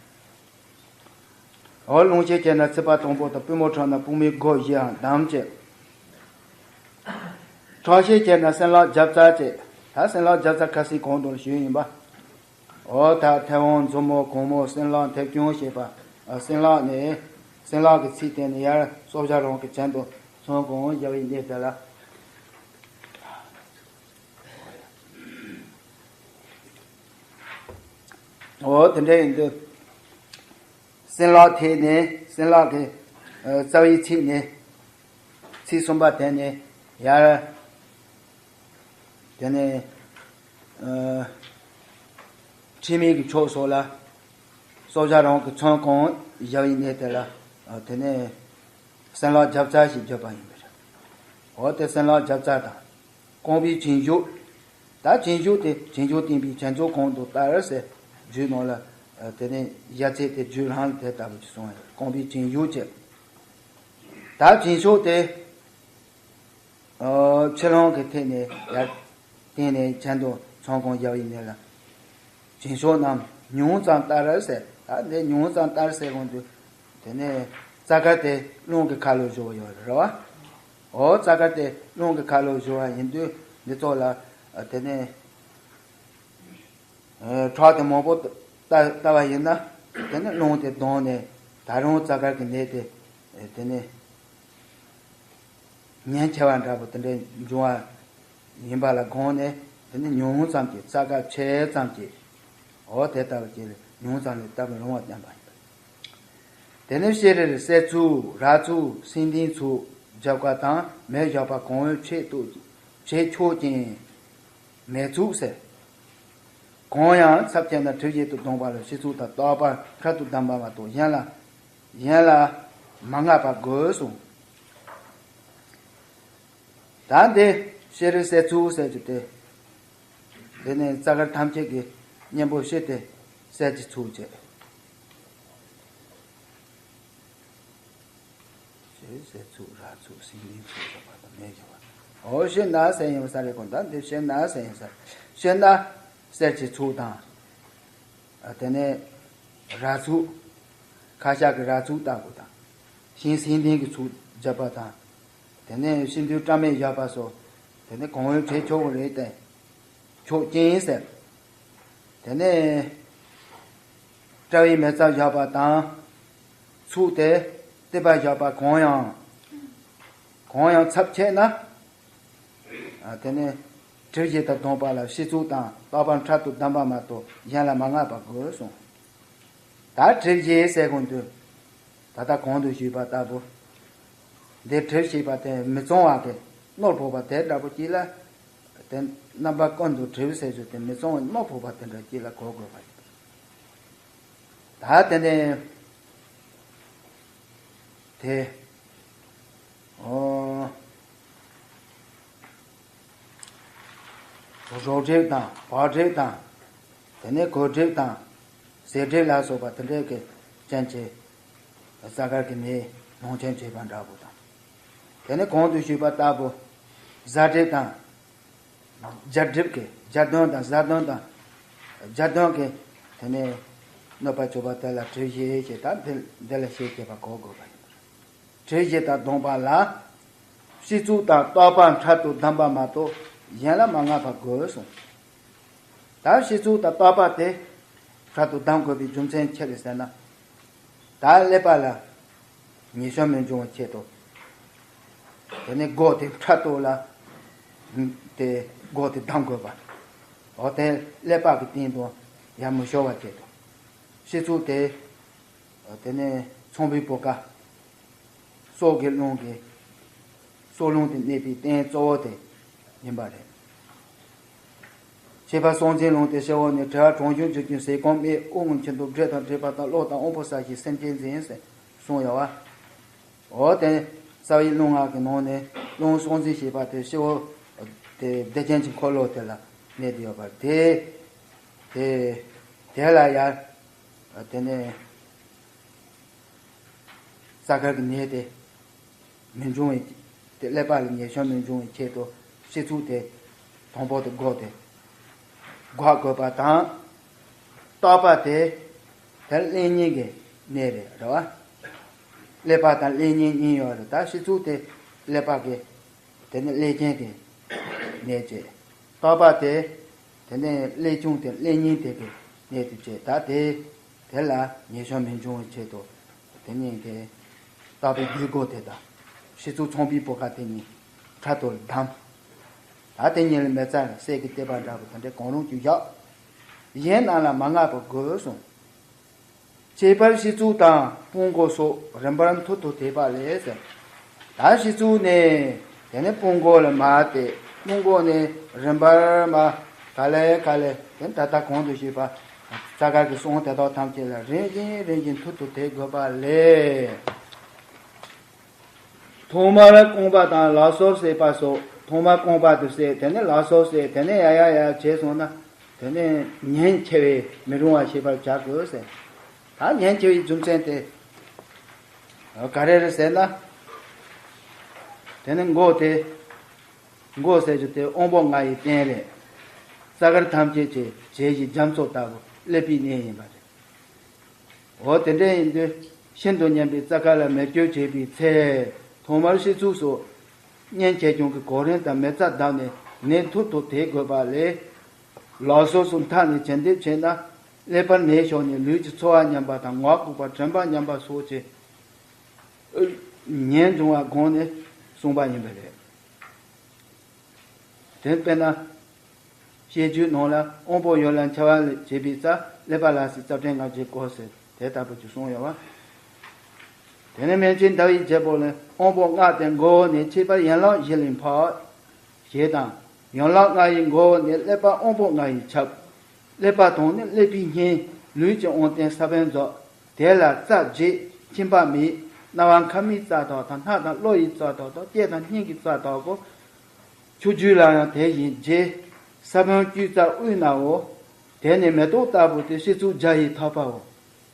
འོ་རླུང་ཤེད་བྱས་ན་ཚིགས་པ་དང་པོ་དང་པུས་མོ་ཁྲོད་ན་པུས་མོའི་སྒོ་བཞིའང་བསྡམས་བྱས། ཁྲག་ཤེད་བྱས་ན་སྲིན་ལག་རྒྱབ་རྩ་བྱས། ད་སྲིན་ལག་རྒྱབ་རྩ་ཁ་སང་གོང་དུ་ཞུས་ཡིན་པ། འོ་ད་མཐེ་བོང་མཛུབ་མོ་གུང་མོ་སྲིན་ལག་མཐེབ་ཆུང་ཞེས་པ། ཨ་སྲིན་ལག་ནས་སྲིན་ལག་གི་ཚིགས་སྟེང་ནས་ཡར་སྲོག་ཆགས་རང་གི་གྱེན་དུ་ཚང་གང་བཞག་པའི་གནས་དེ་ལ། འོ་དེ་འདྲ་ཡིན་དུས། སྲིན་ལག་ཐད་ནས་སྲིན་ལག་གི་ཨ་རྩ་བའི་ཚིགས་ནས་ཚིགས་གསུམ་པ་དེ་ནས་ཡར། དེ་ནས་ཨ་ཁྲི་མིག་གི་ཕྱོགས་སོགས་ལ་སྲོག་ཆགས་རང་གི་ཚང་གང་བཞག་པའི་གནས་དེ་ལ། ཨ་དེ་ནས་སྲིན་ལག་རྒྱབ་རྩ་ཞེས་བརྗོད་པ་ཡིན་པས། འོ་དེ་སྲིན་ལག་རྒྱབ་རྩ་དང་། རྐང་པའི་གྱེན་གཞོགས། ད་གྱེན་གཞོགས་དེ་གྱེན་གཞོགས་བསྟན་པའི་གྱེན་གཞོགས་གོང་དུ་ལྟར་ཟེར་རྒྱུད་ནང་ལ་ཨ་དེ་ནས་ཡ་ཚད་དེ་རྒྱུད་རང་ལ་དེ་ལྟ་བུ་ཅིག་གསུངས་ཡོད། རྐང་པའི་གྱེན་གཞོགས་བྱས། ད་གྱེན་གཞོགས་དེ་ཨ་ཕྱི་ལོང་གི་ཐད་ནས་ཡར་བསྟན་ནས་གྱེན་དུ་ཚང་གང་བཞག་པའི་གནས་ལ། གྱེན་གཞོགས་རྣམས་ཉུང་ཙམ་ལྟར་ཟེར། ད་འདི་ཉུང་ཙམ་ལྟར་ཟེར་གོང་དུ། དེ་ནས་རྩ་དཀར་དེ་རླུང་གི་ཁ་ལོ་བཞུར་ཡོད་རེད་བ། འོ་རྩ་དཀར་དེ་རླུང་གི་ཁ་ལོ་བཞུར་བ་ཡིན་དུས་འདི་ཚོ་ལ་ཨ་དེ་ནས་ཨ་ཁྲག་དེ་མང་པོ་ལྟ་ལྟ་བ་ཡིན་ན། དེ་ནས་རླུང་དེ་ལྡང་ནས་ད་རུང་རྩ་དཀར་གྱི་ནད་དེ་ཨ་དེ་ནས་ཉེན་ཆེ་བ་འདྲ་པོ་དེ་འདྲའི་འབྱུང་བ་ཡིན་པ་ལ་དགོངས་ནས། དེ་ནས་ཉུང་ཙམ་གྱིས་རྩ་དཀར་ཆེ་ཙམ་གྱིས། འོ་དེ་ལྟ་བུ་ཅིག་ལ་ཉུང་ཙམ་ལས་བཏབ་ན་རུང་བ་བསྟན་པ་ཡིན་པ། དེ་ནས་ཤེལ་རིལ་གསེར་ཚུགས་ར་ཚུགས་སེང་ལྡེང་ཚུགས་བརྒྱབ་ཀ་དང་མེ་བཞག་པ་གང་འོས་ཆེད་དུ་ཆེས་ཆོག་ཅིང་། མེ་ཚུགས་ཟེར། གང་ཡང་ཚབས་ཆེ་ན་གྲིབ་བཞིན་དུ་ལྡང་བ་ལ་ཕྱི་ཚུགས་དང་རྟག་པར་འཕྲལ་དུ་བསྡམ་པ་མ་གཏོགས་གཞན་ལ་གཞན་ལ་མ་བསྔགས་པ་དགོས་གསུངས། ད་འདི་ཤེལ་རིལ་གསེར་ཚུགས་ཟེར་རྒྱུ་དེ། དེ་ནས་རྩ་དཀར་ཐམས་ཅད་ཀྱི་གཉེན་པོ་ཕྱེ་སྟེ་གསེར་གྱི་ཚུགས་བྱས། ཤེལ་རིལ་གསེར་ཚུགས་ར་ཚུགས་སེང་ལྡེང་ཚུགས་བཞག་པ་དང་མེ་བཞག་པ། འོ་ཤེལ་ནག་གསེར་ཡིན་ས་རེད་གོ། ད་འདི་ཤེལ་ནག་གསེར་ཡིན་ས། ཤེལ་ནག་གསེར་གྱི་ཚུགས་དང་། ཨ་དེ་ནས་ར་ཚུགས། ཁ་ཤགས་ཀྱི་ར་ཚུགས་ལྟ་བུ་དང་། ཤིང་སེང་ལྡེང་གི་ཚུགས་བརྒྱབ་པ་དང་། དེ་ནས་ཤིང་རྡུལ་སྐྲ་མེད་བཞག་པ་སོགས། དེ་ནས་གང་འོས་བྱེད་ཆོག་གི་རེད་དེ། ཆོག་ཅིང་ཟེར། དེ་ནས་སྤྲ་བའི་མེ་བཙའ་བཞག་པ་དང་། ཚུགས་དེ་གཏིབས་པ་བཞག་པ་གང་ཡང་། གང་ཡང་ཚབས་ཆེ་ན། ཨ་དེ་ནས་གྲིབ་བཞིན་དུ་ལྡང་བ་ལ་ཕྱི་ཚུགས་དང་རྟག་པར་འཕྲལ་དུ་བསྡམ་པ་མ་གཏོགས་གཞན་ལ་མ་བསྔགས་པ་དགོས་གསུངས། ད་གྲིབ་བཞིན་ཟེར་གོང་དུ། ད་ལྟ་གོང་དུ་ཞུས་པ་ལྟ་བུ། འདི་གྲིབ་བཞིན་པ་དེ་མི་གཙང་བ་དེ་རྣོ་ཕོག་པ་དེ་འདྲ་པོ་ཅིག་ལ། དེ་རྣམ་པ་ཀུན་ཏུ་གྲིབ་ཟེར་རྒྱུ་དེ་མི་གཙང་བ་རྣོ་ཕོག་པ་དེ་འདྲ་ཅིག་ལ་གོ་དགོས་པ་ཡིན། ད་དེ་ནས་དེ། ཨོ། རོ་གྲིབ་དང་བག་གྲིབ་དང་། དེ་ནས་གོ་གྲིབ་དང་། ཟས་གྲིབ་ལ་སོགས་པ་དེ་འདྲའི་གི་རྐྱེན་གྱིས་རྩ་དཀར་གྱི་ནད་ལང་ཆེན་བྱེད་པ་འདྲ་པོ་དང་། དེ་ནས་གོང་དུ་ཞུས་པ་ལྟ་བུ། གཟའ་གྲིབ་དང་། རྒྱ་གྲིབ་ཀྱི་རྒྱ་གདོན་དང་གཟའ་གདོན་དང་། རྒྱ་གདོན་གྱི་དེ་ནས་གནོད་པ་བྱེད་པ་དེ་ལ་གྲིབ་བཞི་ཞེས་ད་འདི་འདི་ལ་ཤེས་བྱེད་པ་གོ་དགོས་པ་ཡིན། གྲིབ་བཞི་དང་བསྡོངས་པ་ལ། ཕྱི་ཚུགས་དང་རྟག་པར་འཕྲལ་དུ་བསྡམ་པ་མ་གཏོགས་གཞན་ལ་མ་བསྔགས་པ་དགོས་གསུངས། ད་ཕྱི་ཚུགས་དང་རྟག་པ་དེ་འཕྲལ་དུ་བསྡམ་དགོས་པའི་རྒྱུ་མཚན་ཅི་རེད་ཟེར་ན། ད་ཀླད་པ་ལ་ཉེས་ཤོམ་མི་འབྱུང་བའི་ཆེད་དུ། དེ་ནས་སྒོ་དེ་འཕྲལ་དུ་ལ་དེ་སྒོ་དེ་བསྡམ་དགོས་པ། འོ་དེ་ཀླད་པ་གི་སྟེང་དུ་ཡར་མི་ཤོར་བ་ཆེད་དུ། ཕྱི་ཚུགས་དེ། དེ་ནས་ཚངས་པའི་བུ་ག། སྲོག་གི་རླུང་གིས་ སྲོག་རླུང་དེ་གནས་པའི་རྟེན་གཙོ་བོ་དེ་ཡིན་པ་རེད། ཁྱད་པར་སྲོག་འཛིན་རླུང་དེ་ཕྱི་བོ་ནས་དྲི་བ་གྲང་འགྱུར་འཇིགས་སྐྱོང་ཟས་སྐོམ་མེད། དབུགས་འབྱིན་རྔུབ་འདྲེས་དང་འདྲེས་པ་དང་གློ་དང་དབང་པོ་ཟ་ཞིང་སེམས་ཅན་འཛིན་ཟེར་གསུངས་ཡོད་པ། འོ་དེ་རྩ་བའི་རླུང་ལྔ་གི་ནང་ནས་རླུང་སྲོག་འཛིན་ཞེས་པ་དེ་ཕྱི་བོ་དེ་བདེ་ཆེན་གྱི་འཁོར་ལོ་དེ་ལ་གནས་ཏེ་ཡོད་པ་དེ། དེ་དེ་ལ་ཡང་དེ་ནས་རྩ་དཀར་གྱི་ནད་དེ་མི་འབྱུང་བའི་དེ་ཀླད་པ་ལ་ཉེན་སྐྱོན་མི་འབྱུང་བའི་ཆེད་དུ་སྤྱི་གཙུག་དེ་དང་པོ་དེ་སྒོ་དེ་སྒོ་དགོས་པ་དང་། རྟག་པ་དེ་དེ་གླེན་ཉིན་གྱི་ནད་རེད་རེད་བ། ཀླད་པ་དང་གླེན་ཉིན་གཉིས་ཡོད་རེད། ད་སྤྱི་གཙུག་དེ་ཀླད་པ་གི་དེ་ནི་ཀླད་རྐྱེན་གྱི་ནད་བྱེད། རྟག་པ་དེ་དེ་ནི་ཀླད་ཆུང་དེ་གླེན་ཉིན་དེ་གི་ནད་དེ་བྱེད། ད་དེ་དེ་ལ་ཉེན་སྐྱོན་མི་འབྱུང་བའི་ཆེད་དུ་དེ་ནི་དེ་རྟག་པའི་རྒྱུད་སྒོ་དེ་དང་སྤྱི་གཙུག་ཚངས་པའི་བུ་ག་དེ་གཉིས་འཕྲལ་དུ་བསྡམས། ད་དེ་གཉིས་ལ་མེ་བཙའ་གསེར་གྱི་ཐེབས་པ་འདྲ་པོ་དེ་འདྲ་གང་རུང་ཅིག་བཞག་གཞན་རྣམས་ལ་མ་བསྔགས་པར་དགོས་གསུངས། ཁྱད་པར་སྤྱི་གཙུག་དང་དཔུང་མགོ་སོགས་རིམ་པར་མཐུར་དུ་བསྡེབས་པ་ལས་ཟེར། ད་སྤྱི་གཙུག་ནས་དེ་ནས་དཔུང་མགོ་ལ་མར་བལྟས། དཔུང་མགོ་ནས་རིམ་པར་མར་ག་ལེ་ག་ལེ་དེ་ད་ལྟ་གོང་དུ་ཞུས་པ་རྩ་དཀར་གྱི་གསུང་དེ་དག་ཐམས་ཅད་ལ་རིམ་བཞིན་རིམ་བཞིན་མཐུར་དུ་བསྡེབས་དགོས་པ་ལས། ཐོག་མར་རྐང་པ་དང་ལག་སོར་བསྲེགས་པ་སོགས། ཐོག་མར་རྐང་པ་དེ་བསྲེགས། དེ་ནས་ལག་སོར་བསྲེགས། དེ་ནས་ཡར་ཡར་ཡར་བྱས་སོང་ན་དེ་ནས་ཉེན་ཆེ་བས་མི་རུང་བ་ཞིག་པར་བྱ་དགོས་ཟེར། ད་ཉེན་ཆེ་བའི་རྒྱུ་མཚན་དེ་ག་རེ་རེད་ཟེར་ན། དེ་ནས་མགོ་དེ་མགོ་ཟེར་རྒྱུ་དེ་དབང་པོ་ལྔ་ཡི་རྟེན་རེད། རྩ་དཀར་ཐམས་ཅད་ཀྱི་བྱད་བཞིན་རྒྱ་མཚོ་ལྟ་བུ་ཀླད་པའི་གནས་ཡིན་པ་རེད། འོ་དེ་འདྲ་ཡིན་དུས་ཤིན་ཏུ་མཉེན་པའི་རྩ་དཀར་ལ་མེ་སྐྱོན་བྱེད་པའི་ཚེ། ཐོག་མར་སྤྱི་གཙུག་སོགས་གཉན་ཆེ་ཆུང་གི་གོ་རིམ་ལྟར་མེ་བཙའ་བརྡབས་ནས་ནད་མཐུར་དུ་བསྡེབས་དགོས་པ་ལས། ལག་སོར་སོགས་མཐའ་ནས་བྱིན་རླབས་བྱས་ན་ཀླད་པར་ནད་ཤོར་ནས་ལུས་ཀྱི་ཚོར་བ་ཉམས་པ་དང་ངག་ལྐུགས་པ་དྲན་པ་ཉམས་པ་སོགས་ཀྱི་ཉེན་འབྱུང་བ་དགོངས་ནས་གསུངས་པ་ཡིན་པ་རེད། དེ་དཔེར་ན། བཤད་རྒྱུད་ནང་ལ་དབང་པོ་ཡོད་ལ་འཆི་བ་ལས་བྱེད་པའི་རྩ་ཀླད་པ་ལ་སྲིད་རྩ་ཕྲན་ལྔ་བརྒྱད་དགོས་ཟེར་དེ་ལྟ་བུ་ཅིག་གསུངས་ཡོད་བ། དེ་ནས་སྨན་ཆེན་ཟླ་བའི་རྒྱལ་པོ་ལས་དབང་པོ་ལྔ་དེ་མགོ་བོ་ནས་མཆེད་པ་ཡན་ལག་བཞི་ལ་འཕགས། ཞེས་དང་། ཡན་ལག་ལྔ་ཡི་མགོ་བོ་ནས་ཀླད་པ་དབང་པོ་ལྔ་ཡི་ཆབ། ཀླད་པ་དང་ནི་ཀླད་པའི་སྙིང་། ལུས་ཀྱི་དབང་རྟེན་ས་བོན་རྫོགས། དེ་ལ་རྩ་བརྒྱད་ཁྱིམ་པ་མེད། རྣ་བ་ཁ་མའི་རྩ་དག་དང་སྣ་དང་བློ་ཡི་རྩ་དག་དང་ལྕེ་དང་སྙིང་གི་རྩ་དག་གོ། ཆུ་རྒྱུས་ལ་ཡང་དེ་བཞིན་བརྒྱད། ས་བོན་བཅུའི་རྩ་དབུས་ནའོ། དེ་ནི་མེ་ཏོག་ལྟ་བུ་སྟེ་སྤྱི་གཙུག་བརྒྱ་ཡི་ཐག་པའོ།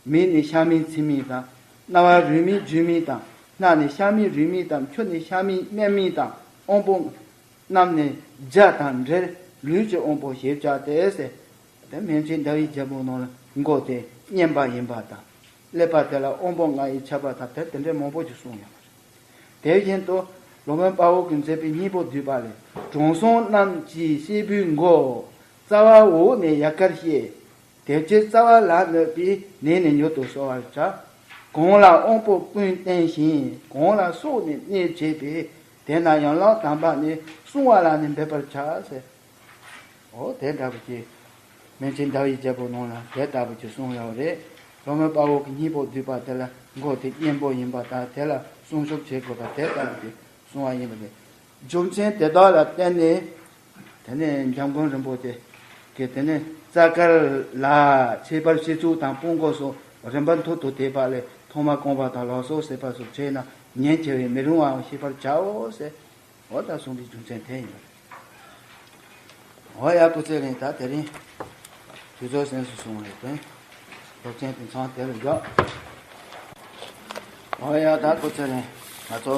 མིག་ནི་ཤ་མིག་ཚིལ་མིག་དང་། རྣ་བ་རུས་མིག་རྒྱུས་མིག་དང་། སྣ་ནི་ཤ་མིག་རུས་མིག་དང་། མཆུ་ནི་ཤ་མིག་སྨད་མིག་དང་། དབང་པོ་རྣམས་ནི་བརྒྱ་དང་འབྲེལ། ལུས་ཀྱི་དབང་པོ་ཞེས་བྱ་སྟེ་ཟེར། དེ་སྨན་ཆེན་ཟླ་བའི་རྒྱལ་པོ་ནང་ལ་མགོ་དེ་མཉེན་པ་ཡིན་པ་དང་། ཀླད་པ་དེ་ལ་དབང་པོ་ལྔ་ཡི་ཁྱབ་པ་དང་དེ་དེ་འདྲའི་མང་པོ་ཞིག་གསུངས་ཡོད་པ་རེད། དེ་བཞིན་དུ་སློབ་དཔོན་དཔའ་བོ་གིས་མཛད་པའི་སྙིང་པོ་བསྡུས་པ་ལས། དྲང་སྲོང་རྣམས་ཀྱི་སྲད་བུའི་མགོ། རྩ་བ་འོག་ནས་ཡལ་གར་བཤད། དེ་ཕྱིར་རྩ་བ་ལ་གནོད་པའི་ནད་ནི་མྱུར་དུ་གསོ་བར་བྱ། གང་ལ་དབང་པོ་ཀུན་བརྟེན་ཞིང་། གང་ལ་སྲོག་ནི་གནས་བྱེད་པའི། དེ་ན་ཡན་ལག་དམ་པ་ནི། བསྲུང་བ་ལ་ནི་འབད་པར་བྱ་ཟེར། འོ་དེ་འདྲ་བོ་ཅིག་སྨན་ཆེན་ཟླ་བའི་རྒྱལ་པོ་ནང་ལ་དེ་ལྟ་བུ་ཅིག་གསུངས་ཡོད་རེད། སློབ་དཔོན་དཔའ་བོ་གི་སྙིང་པོ་བསྡུས་པ་དེ་ལ་མགོ་དེ་གཉེན་པོ་ཡིན་པ་དང་དེ་ལ་སྲུང་སྐྱོབ་བྱེད་དགོས་པ་དེ་ལྟ་བུ་ཅིག་གསུངས་པ་ཡིན་པ་རེད། རྒྱུ་མཚན་དེ་དག་ལ་བརྟེན་ནས་དེ་ནས་འཇམ་མགོན་རིན་པོ་ཆེ་གིས་དེ་ནས་རྩ་དཀར་ལ་ཁྱད་པར་སྤྱི་གཙུག་དང་དཔུང་མགོ་སོགས་རིམ་པ་མཐུར་དུ་བསྡེབས་པ་ལས་ཐོག་མར་རྐང་པ་དང་ལག་སོར་བསྲེགས་པ་སོགས་བྱས་ན་ཉེན་ཆེ་བས་མི་རུང་བའང་ཤེས་པར་བྱའོ་ཟེར། འོ་ད་གསུངས་པའི་རྒྱུ་མཚན་དེ་ཡིན་པ་རེད། འོ་ཡ་སྐུ་ཚེ་རིང་། ད་དེ་རིང་དུས་ཚོད་སེམས་སུ་སོང་བ་རེད་དེ། སློབ་ཚན་དེ་མཚམས་དེ་ལ་བཞག་འོ་ཡ་ད་སྐུ་ཚེ་རིང་། ང་ཚོ་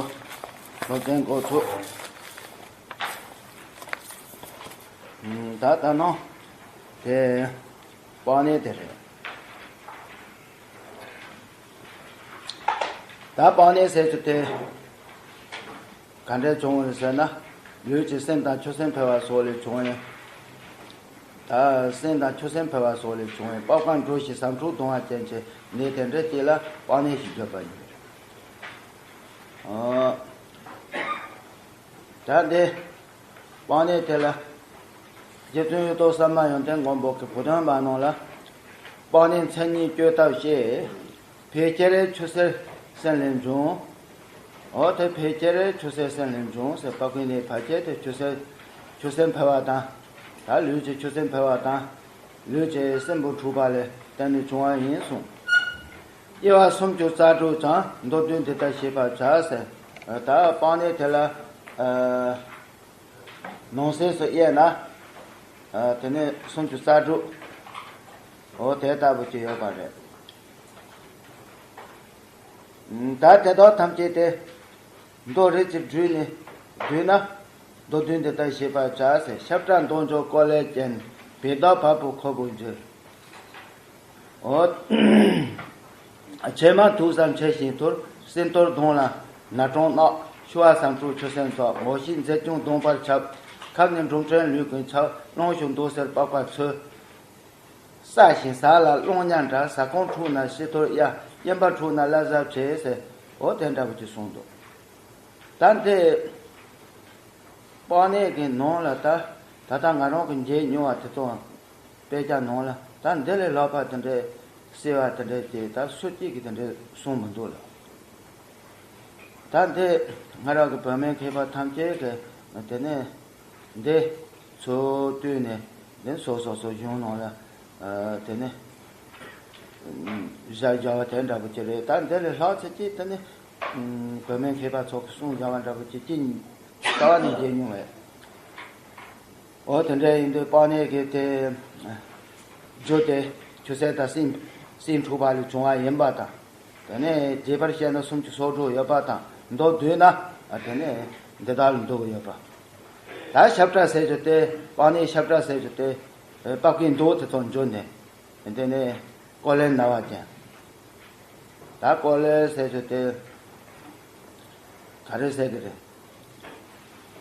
སློབ་ཚན་འགོ་ཚུགས། ཨུམ། ད་ད་ནང་དེ་པགས་ནད་དེ་རེད། ད་པགས་ནད་ཟེར་རྒྱུ་དེ་ག་འདྲས་བྱུང་བ་རེད་ཟེར་ན། ལུས་ཀྱི་སེམས་དང་ཆུ་སེམས་འཕེལ་བ་སོགས་ལས་བྱུང་བའི། ད་སེམས་དང་ཆུ་སེམས་འཕེལ་བ་སོགས་ལས་བྱུང་བའི་པགས་པ་འབྲུ་བཞི་ཟ་འཕྲུག་གདུང་བ་ཅན་གྱི་ནད་དེ་འདྲ་ཅིག་ལ་པགས་ནད་ཞེས་བརྗོད་པ་ཡིན། ཨ། ད་འདི་པགས་ནད་དེ་ལ་རྗེ་བཙུན་གཡུ་ཐོག་གསར་མ་ཡོན་ཏན་མགོན་པོ་གི་བུ་སྟོན་པ་ནང་ལ། པགས་ནད་མཚན་ཉིད་བཅོས་ཐབས་ཤེས། ཕལ་ཆེར་ཆུ་སེར་སེམས་ལས་འབྱུང་། འོ་དེ་ཕལ་ཆེར་ཆུ་སེར་སེམས་ལས་འབྱུང་ཟེར། པགས་ཀུན་ནད་ཕལ་ཆེར་དེ་ཆུ་སེར་ཆུ་སེར་འཕེལ་བ་དང་། ད་ལུས་ཀྱི་ཆུ་སེར་འཕེལ་བ་དང་། ལུས་ཀྱི་སྲིན་བུ་འཁྲུགས་པ་ལས་བརྟེན་ནས་བྱུང་བ་ཡིན་གསུངས། དབྱེ་བ་སུམ་ཅུ་རྩ་དྲུག་ཀྱང་མདོར་བསྡུས་འདི་ལྟར་ཤེས་པར་བྱ་ཟེར། ད་པགས་ནད་དེ་ལ་ཨ་ནང་གསེས་སུ་དབྱེ་ན། ཨ་དེ་ནས་སུམ་ཅུ་རྩ་དྲུག་འོ་དེ་ལྟ་བུ་ཅིག་ཡོད་པ་རེད། ད་དེ་དག་ཐམས་ཅད་དེ་མདོ་རིགས་ཀྱི་བསྡུས་ནས་བསྡུས་ན། མདོར་བསྡུས་འདི་ལྟར་ཤེས་པར་བྱ་ཟེར། ཤ་བཀྲ་མདོག་འཇོ་ཀོ་ལེར་བརྒྱན། བལ་དྭགས་བ་སྤུ་ཁོལ་པོར་འགྱུར། འོ། ཕྱེ་མ་འཐུ་ས་འབྱེད་ཤིང་འཐོར། སྲིན་ཐོར་གདོང་ལ་ན་ཀྲོང་རྣག་ཤུ་བ་སྲམ་ཕྲུག་ཆུ་སེར་འཛག་མོ་ཤིག་མཛེ་ཆུང་གདོང་པར་ཁྱབ། ཁབ་ནས་འབྲུམ་ཕྲན་ལུས་ཀུན་ཁྱབ། རླུང་ཤུགས་མདོག་སེར་པགས་པ་ཚོས། ས་ཞིང་ཟ་ལ་རླུང་ཉ་འདྲ། ཟ་ཁང་འཁྲུགས་ན་ཤི་ཐོར་གཡའ། གཡན་པ་འཁྲུགས་ན་བླ་གཟའ་བྱེད་ཟེར། འོ་དེ་འདྲ་བོ་ཅིག་གསུངས་འདུག་ད་འདི་པགས་ནད་ཀྱི་ནང་ལ་ད་ད་ལྟ་ང་རང་གི་མཇལ་མྱོང་བ་དེ་ཚོ་དཔེ་ཆ་ནང་ལ་ད་འདི་ལས་ལྷག་པ་དེ་འདྲའི་གསལ་བ་དེ་འདྲའི་ཅིག་ད་སུ་གཅིག་གིས་དེ་འདྲའི་གསུངས་མི་འདུག་ལ། ད་འདི་ང་རང་གི་བོད་སྨན་མཁས་པ་ཐམས་ཅད་ཀྱིས་དེ་ནས་འདི་ཚོ་བཏོན་ནས་འདི་སོ་སོ་སོ་གཞུང་ནང་ལ་དེ་ནས་བཞག་བཞག་པ་དེ་འདྲ་པོ་ཅིག་རེད། ད་འདི་ལས་ལྷག་ཚད་ཅིག་དེ་ནས་བོད་སྨན་མཁས་པ་ཚོ་གིས་གསུངས་བཞག་པ་འདྲ་པོ་ཅིག་ཅིག་རྩ་བ་ནས་མཇལ་མྱོང་བས། འོ་དེ་འདྲ་ཡིན་དུས་པགས་ནད་ཀྱི་དེ་རྒྱུ་དེ་ཆུ་སེར་དང་སྲིན་སྲིན་འཁྲུགས་པ་ལས་བྱུང་བ་ཡིན་པ་དང་། དེ་ནས་རྒྱས་པར་བཤད་ན་སུམ་ཅུ་སོ་དྲུག་ཡོད་པ་དང་མདོར་བསྡུས་ན་དེ་ནས་འདི་དག་ལ་འདུ་གི་ཡོད་པ། ད་ཤ་བཀྲ་ཟེར་རྒྱུ་དེ་པགས་ནད་ཤ་བཀྲ་ཟེར་རྒྱུ་དེ་པགས་ཀྱི་མདོག་དེ་ཚོ་འགྱུར་ནས་དེ་ནས་ཀོ་ལེར་ན་བ་ཅན། ད་ཀོ་ལེར་ཟེར་རྒྱུ་དེ་ག་རེ་ཟེར་གི་རེད།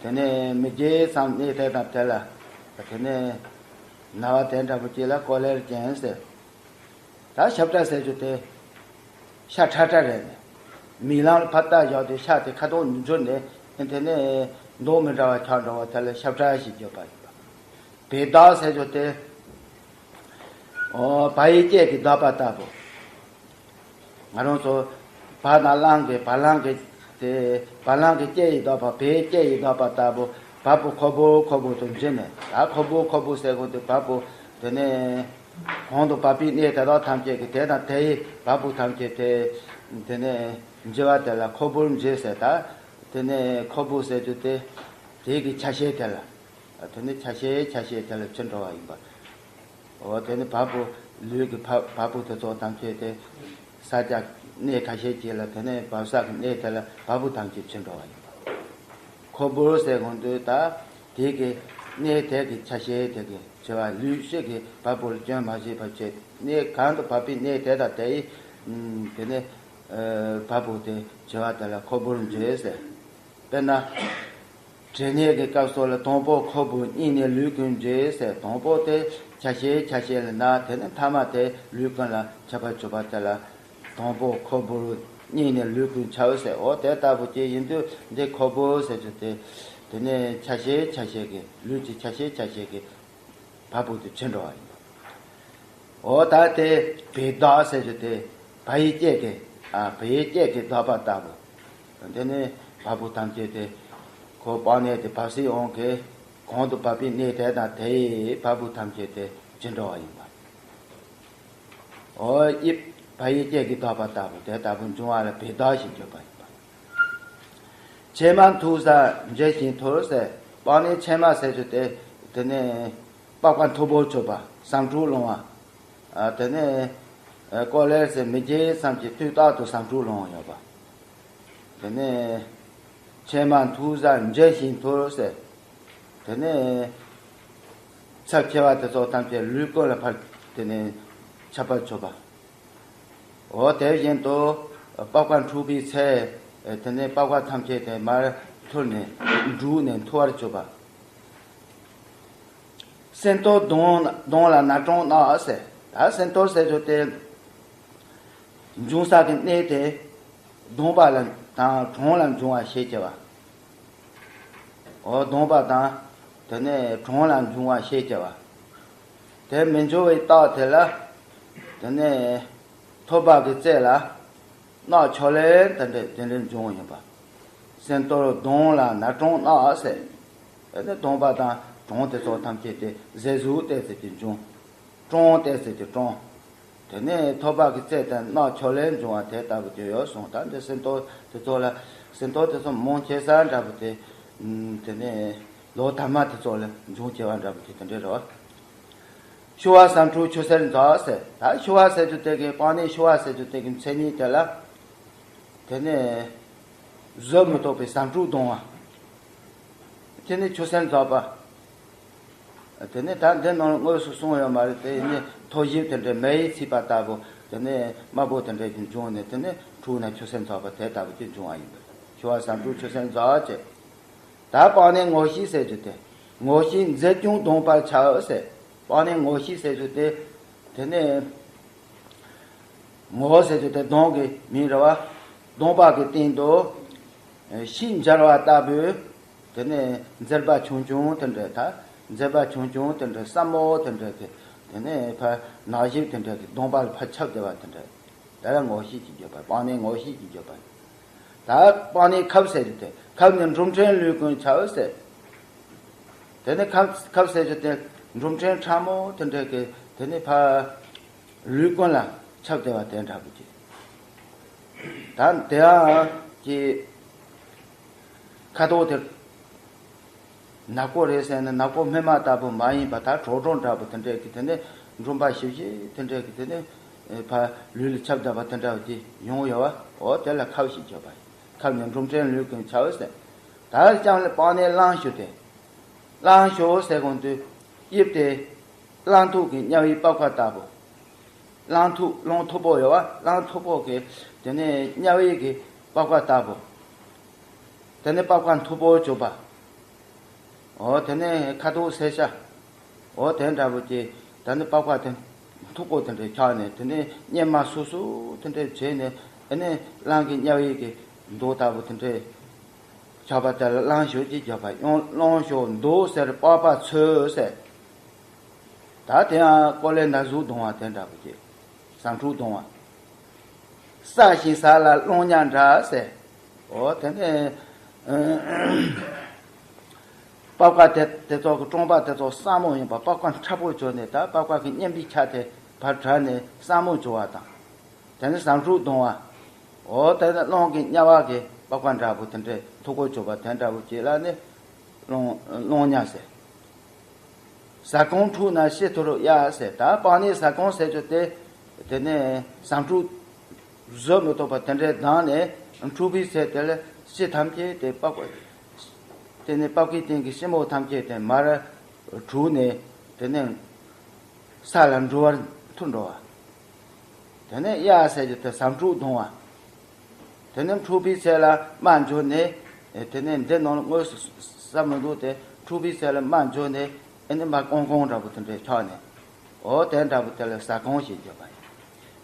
དེ་ནས་མི་རྒྱས་ཙམ་གནས་དེ་དང་དེ་ལ་དེ་ནས་ན་བ་དེ་འདྲ་པོ་ཅིག་ལ་ཀོ་ལེར་ཅན་ཟེར། ད་ཤ་བཀྲ་ཟེར་རྒྱུ་དེ་ཤ་ཁྲ་ཁྲ་རེད་ནས། མིག་ལམ་ལ་ཕར་ལྟ་བཞག་དུས་ཤ་དེ་ཁ་དོག་འགྱུར་ནས་དེ་ནས་མདོག་མི་འདྲ་བ་ཆགས་འགྲོ་བ་དེ་ལ་ཤ་བཀྲ་ཞེས་བརྗོད་པ་ཡིན་པ། བལ་དྭགས་ཟེར་རྒྱུ་དེ་ཨོ་བ་ཡི་སྐད་ཀྱི་བཟླས་པ་ལྟ་བུ། ང་རང་ཚོ་བ་དང་གླང་གི་བ་གླང་གི་དེ་བ་གླང་གི་སྐད་ཡི་བཟླས་པ་བལ་སྐད་ཡི་བཟླས་པ་ལྟ་བུ་བ་སྤུ་ཁོལ་པོ་ཁོལ་པོ་དུ་འབྱེད་ནས། ད་ཁོལ་པོ་ཁོལ་པོ་ཟེར་གོ་དེ་བ་སྤུ་དེ་ནས་གོང་དུ་བབས་པའི་གནས་དེ་དག་ཐམས་ཅད་ཀྱི་དེ་དང་དེ་ཡི་བ་སྤུ་ཐམས་ཅད་དེ་དེ་ནས་འབྱེད་པ་དེ་ལ་ཁོལ་པོར་འབྱེད་ཟེར། ད་དེ་ནས་ཁོལ་པོ་ཟེར་རྒྱུ་དེ་དེ་གི་ཆ་ཤས་དེ་ལ་དེ་ནས་ཆ་ཤས་ཆ་ཤས་དེ་ལ་ཕྱིར་འགྲོ་བ་ཡིན་པ། འོ་དེ་ནི་བ་སྤུ་ལུས་ཀྱི་བ་བ་སྤུ་དེ་ཚོ་ཐམས་ཅད་དེ་ས་ཆ་གནས་ཁ་ཤས་ཅིག་ལ་དེ་ནས་བབས་ས་གི་གནས་དེ་ལ་བ་སྤུ་ཐམས་ཅད་ཕྱིར་འགྲོ་བ་ཡིན་པ། ཁོལ་པོར་ཟེར་གོང་དུ་ད་དེ་གི་གནས་དེ་གི་ཆ་ཤས་དེ་གི་བྱེ་བ་ལུས་ཤིག་གི་བ་སྤུ་ལ་སྐྱོན་མ་བྱས་པ་བྱས། གནས་གང་དུ་བབས་པའི་གནས་དེ་དང་དེ་ཡི་དེ་ནས་བ་སྤུ་དེ་བྱེ་བ་དེ་ལ་ཁོལ་པོར་འབྱེད་ཟེར། དཔེར་ན། གྲིབ་ནད་ཀྱི་སྐབས་སུ་ལ་དང་པོ་ཁོལ་པོ་སྙིང་ནས་ལུས་ཀུན་འབྱེད་ཟེར། དང་པོ་དེ་ཆ་ཤས་ཆ་ཤས་ལ་ན་དེ་ནས་ཐ་མ་དེ་ལུས་ཀུན་ལ་ཁྱབ་པར་གྱུར་པ་དེ་ལ་དང་པོ་ཁོལ་པོ་སྙིང་ནས་ལུས་ཀུན་ཁྱབ་ཟེར། འོ་དེ་ལྟ་བུ་ཅིག་ཡིན་དུས་འདི་ཁོལ་པོ་ཟེར་རྒྱུ་དེ་དེ་ནས་ཆ་ཤས་ཆ་ཤས་ཀྱི་ལུས་ཀྱི་ཆ་ཤས་ཆ་ཤས་ཀྱི་བ་སྤུ་དེ་ཕྱིར་འགྲོ་བ་ཡིན་པ། འོ་ད་དེ་བལ་དྭགས་ཟེར་རྒྱུ་དེ་བ་ཡི་སྐད་ཀྱི་ཨ་བལ་ཡི་སྐད་ཀྱི་བཟླས་པ་ལྟ་བུ། དེ་ནས་བ་སྤུ་ཐམས་ཅད་དེ་ཁོ་པགས་ནད་དེ་བབས་སའི་དབང་གིས་གོང་དུ་བབས་པའི་གནས་དེ་དང་དེ་ཡི་བ་སྤུ་ཐམས་ཅད་དེ་ཕྱིར་འགྲོ་བ་ཡིན་པ། འོ་དབྱིབས་བ་ཡི་སྐད་ཀྱི་བཟླས་པ་ལྟ་བུ་དེ་ལྟ་བུ་འབྱུང་བ་ལ་བལ་དྭགས་ཞེས་བརྗོད་པ་ཡིན་པ། ཕྱེ་མ་མཐུག་ས་འབྱེད་ཤིང་འཐོར་ཟེར། པགས་ནད་ཕྱེ་མ་ཟེར་རྒྱུ་དེ་དེ་ནས་པགས་པ་མཐུག་པོ་གྱུར་པ་སྲམ་ཕྲུག་ལོང་བ། ཨ་དེ་ནས་ཨ་ཀོ་ལེར་ཟེར་མི་རྒྱས་ཙམ་གྱི་དུས་རྟག་ཏུ་སྲམ་ཕྲུག་ལོང་བ་ཡོད་པ། དེ་ནས་ཕྱེ་མ་མཐུག་ས་འབྱེད་ཤིང་འཐོར་ཟེར། དེ་ནས་ཚབས་ཆེ་བ་དེ་ཚོ་ཐམས་ཅད་ལུས་ཀུན་ལ་ཕར་དེ་ནས་ཁྱབ་པར་གྱུར་པ། འོ་དེ་བཞིན་དུ་པགས་པ་འཁྲུགས་པའི་ཚེ། དེ་ནས་པགས་པ་ཐམས་ཅད་དེ་མར་འཐུར་ནས་འབྲུག་ནས་འཐུ་བར་གྱུར་པ། སྲིན་ཐོར་གདོང་གདོང་ལ་ན་ཀྲོང་རྣག་ཟེར། ད་སྲིན་ཐོར་ཟེར་རྒྱུ་དེ་འབྱུང་ས་གི་གནས་དེ་གདོང་པ་ལ་དང་གྲོང་ལ་འབྱུང་བ་ཤས་ཆེ་བ། འོ་གདོང་པ་དང་དེ་ནས་གྲོང་ལ་འབྱུང་བ་ཤས་ཆེ་བ། དེ་མི་འབྱུང་བའི་རྟགས་དེ་ལ་དེ་ནས་ཐོར་པ་གི་རྩེ་ལ་རྣག་ཆོ་ལེ་དེ་འདྲ་དེ་འདྲ་འབྱུང་བ་ཡིན་པ། སེམས་རྟོག་གདོང་ལ་ན་གྲོང་ནག་ཟེར། དེ་ནས་གདོང་པ་དང་གྲོང་དེ་ཚོ་ཐམས་ཅད་དེ་ཟས་གཟུགས་བལྟས་ཚེ་དེ་འབྱུང་། གྲོང་བལྟས་ཚེ་དེ་གྲོང་། དེ་ནས་ཐོད་པ་གི་རྩེ་དང་རྣག་ཆོ་ལེར་འབྱུང་བ་དེ་ལྟ་བུ་དེ་ཡོད་གསུངས། ད་འདི་སེམས་རྟོག་དེ་ཚོ་ལ། སེམས་རྟོག་དེ་ཚོ་མང་ཆེ་ས་འདྲ་བོ་དེ། དེ་ནས་ལོ་ཐ་མ་དེ་ཚོ་ལ་འབྱུང་ཆེ་བ་འདྲ་བོ་དེ་དེ་འདྲ་རེད་བ། ཤུ་བ་ཟམ་ཕྲུག་ཆུ་སེར་འཛག་ཟེར། ད་ཤུ་བ་ཟེར་རྒྱུ་དེ་གི་སྤང་ནི་ཤུ་བ་ཟེར་རྒྱུ་དེ་གི་མཚན་ཉིད་དེ་ལ། དེ་ནས་བཟོད་མི་ཐུབ་པའི་ཟམ་ཕྲུག་གདོང་བ། དེ་ནས་ཆུ་སེར་འཛག་པ། དེ་ནས་ད་འདི་ནང་དངོས་སུ་གསུངས་ཡོད་མ་རེད། དེ་ནས་མཐོ་བཞི་དེ་འདྲ་མེ་ཡིས་ཚིག་པ་ལྟ་བུ། དེ་ནས་དམར་པོ་དེ་འདྲ་གི་འབྱུང་ནས། དེ་ནས་འཁྲུགས་ན་ཆུ་སེར་འཛག་པ་དེ་ལྟ་བུ་དེ་འབྱུང་བ་ཡིན་པས། ཤུ་བ་ཟམ་ཕྲུག་ཆུ་སེར་འཛག་ཅེས། ད་སྤང་ནི་ངོ་ཤེས་ཟེར་རྒྱུ་དེ། ངོ་ཤེས་མཛེས་ཀྱང་གདོང་པར་འཆར་ཟེར། སྤང་ནི་ངོ་ཤེས་ཟེར་རྒྱུ་དེ། དེ་ནས་ངོ་ཟེར་རྒྱུ་དེ་གདོང་གི་མིང་རེད་བ། གདོང་པ་གི་སྟེང་དུ་ཤིང་འབྱར་བ་ལྟ་བུའི། དེ་ནས་མཛེར་པ་ཆུང་ཆུང་དེ་འདྲ། ད་མཛེར་པ་ཆུང་ཆུང་དེ་འདྲ་སྲབ་མོ་དེ་འདྲ་གི། དེ་ནས་ཕར་ནག་ཞིབ་དེ་འདྲ་གི་གདོང་པ་ལ་ཕར་ཁྱབ་བསྡད་པ་དེ་འདྲ། དེ་ལ་ངོ་ཤེས་ཀྱི་བརྗོད་པ། སྤང་ནི་ངོ་ཤེས་ཀྱི་བརྗོད་པ། ད་སྤང་ནི་ཁབ་ཟེར་རྒྱུ་དེ། ཁབ་ནི་འབྲུམ་ཕྲན་ལུས་ཀུན་ཁྱབ་ཟེར། དེ་ནི་ཁབ་ཁབ་ཟེར་རྒྱུ་དེ་འབྲུམ་ཕྲན་ཕྲ་མོ་དེ་འདྲ་གི། དེ་ནི་ཕར་ལུས་ཀུན་ལ་ཁྱབ་བསྡད་པ་དེ་འདྲ་བོ་ཅིག། ད་དེ་ཡང་གི་ཁ་དོག་དེ། ནག་པོ་རེད་ཟེར་ན་ནག་པོ་སྨིན་མ་ལྟ་བུ་མ་ཡིན་པ། ད་དྲོ་དྲོ་འདྲ་བོ་དེ་འདྲས་ཀྱི། དེ་ནས་འབྲུམ་པ་ཞིབ་ཞིབ་དེ་འདྲས་ཀྱི། དེ་ནས་ཕར་ལུས་ལ་ཁྱབ་བསྡད་པ་དེ་འདྲ་བོ་དེ་ཡོང་ཡོད་བ། འོ་དེ་ལ་ཁབ་ཞེས་བརྗོད་པ་ཡིན། ཁབ་ནི་འབྲུམ་ཕྲན་ལུས་ཀུན་ཁྱབ་ཟེར། ད་ལྕང་ལ་སྤང་ནི་གླང་ཤུ་དེ། གླང་ཤུ་ཟེར་གོང་དུ་དབྱིབས་དེ་གླང་ཐུག་གི་དམྱལ་བའི་པགས་པ་ལྟ་བུ། གླང་ཐུག་གླང་མཐུག་པོ་ཡོད་བ། གླང་མཐུག་པོ་གི་དེ་ནས་དམྱལ་བའི་གི་པགས་པ་ལྟ་བུ། དེ་ནས་པགས་པ་མཐུག་པོ་བྱུག་པ། འོ་དེ་ནས་ཁ་དོག་སེར་ཤ། འོ་དེ་འདྲ་བོ་ཅིག། དེ་ནས་པགས་པ་དེ་མཐུག་པོ་དེ་འདྲ་ཆགས་ནས། དེ་ནས་གཉེར་མ་སུ་སུ་དེ་འདྲ་བྱས་ནས། ཨ་ནི་གླང་གི་དམྱལ་བའི་གི་མདོག་ལྟ་བུ་དེ་འདྲ་ཆགས་པ་དེ་ལ་གླང་ཤུ་ཅེས་བརྗོད་པ་ཡང་། གླང་ཤུ་མདོག་སེར་པགས་པ་ཚོས་ཟེར། ད་དེ་ཡང་ཀོ་ལེ་ན་ཟུག་གདོང་བ་དེ་འདྲ་བོ་ཅིག། ཟམ་ཕྲུག་གདོང་བ། སྲ་ཞིང་ཟ་ལ་གླང་ཉག་འདྲ་ཟེར། འོ་དེ་ནས་པགས་པ་དེ་དེ་ཚོ་གི་གྲོང་པ་དེ་ཚོ་སྲ་མོ་ཡིན་པ། པགས་པ་མཁྲེགས་པོ་བྱུགས་ནས། ད་པགས་པ་གི་མཉེན་པའི་ཆ་དེ་ཕར་དྲག་ནས་སྲ་མོ་བྱུག་པ་དང་། དེ་ནས་ཟམ་ཕྲུག་གདོང་བ། འོ་དེ་ནས་གླང་གི་དམྱལ་བ་གི་པགས་པ་འདྲ་བོ་དེ་འདྲའི་མཐུག་པོ་བྱུག་པ་དེ་འདྲ་བོ་ཅིག་ལ་ནི་གླང་གླང་ཉག་ཟེར། ཟ་ཁང་འཁྲུགས་ན་ཤི་འཐོར་གཡའ་ཟེར། ད་སྤང་ནི་ཟ་ཁང་ཟེར་རྒྱུ་དེ། དེ་ནས་ཟམ་ཕྲུག་བཟོད་མི་ཐུབ་པ་དེ་འདྲའི་ལྡང་ནས་འཁྲུགས་པའི་ཚེ་དེ་ལ་ཤི་ཐམས་ཅད་དེ་པགས་པ། དེ་ནས་པགས་པའི་སྟེང་གི་ཤི་མོ་ཐམས་ཅད་དེ་མར་བྲུས་ནས། དེ་ནས་ས་ལ་འགྲོ་བར་འཐོར་འགྲོ་བ། དེ་ནས་གཡའ་ཟེར་རྒྱུ་དེ་ཟམ་ཕྲུག་གདོང་བ། དེ་ནས་འཁྲུགས་པའི་ཚེ་ལ་རྨ་འཇོག་ནས། དེ་ནས་འདི་ནང་ལ་དངོས་སུ་ཟ་མི་འདུག་སྟེ། འཁྲུགས་པའི་ཚེ་ལ་རྨ་འཇོག་ནས། ཨེ་ནི་མར་ཀོང་ཀོང་འདྲ་བོ་དེ་འདྲའི་ཆགས་ནས། འོ་དེ་འདྲ་བོ་དེ་ལ་ཟ་ཁང་ཞེས་བརྗོད་པ་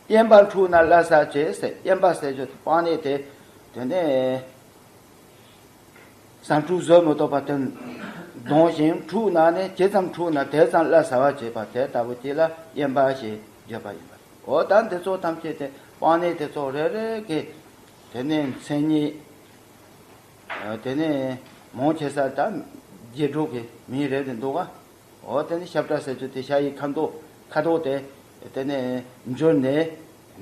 ཡིན། གཡན་པ་འཁྲུགས་ན་སླར་ཟ་བྱེད་ཟེར། གཡན་པ་ཟེར་རྒྱུ་དེ་སྤང་ནི་དེ། དེ་ནས་ཟམ་ཕྲུག་བཟོད་མི་ཐུབ་པ་དེ་ལྡང་ཞིང་འཁྲུགས་ན་ནི། ཇི་ཙམ་འཁྲུགས་ན་དེ་ཙམ་སླར་ཟ་བར་བྱེད་པ་དེ་ལྟ་བུ་དེ་ལ་གཡན་པ་ཞེས་བརྗོད་པ་ཡིན་པ། འོ་ད་འདི་ཚོ་ཐམས་ཅད་དེ་སྤང་ནི་དེ་ཚོ་རེ་རེ་གི་དེ་ནས་མཚན་ཉིད། དེ་ནས་མང་ཆེ་ས་ད་རྗེས་འགྲོ་གི་མིང་རེད་དེ་འདུག་ག། འོ་དེ་ནས་ཤབ་ཏྲ་ཟེར་རྒྱུ་དེ་ཤ་ཡི་ཁ་མདོག་ཁ་དོག་དེ་དེ་ནས་འགྱུར་ནས་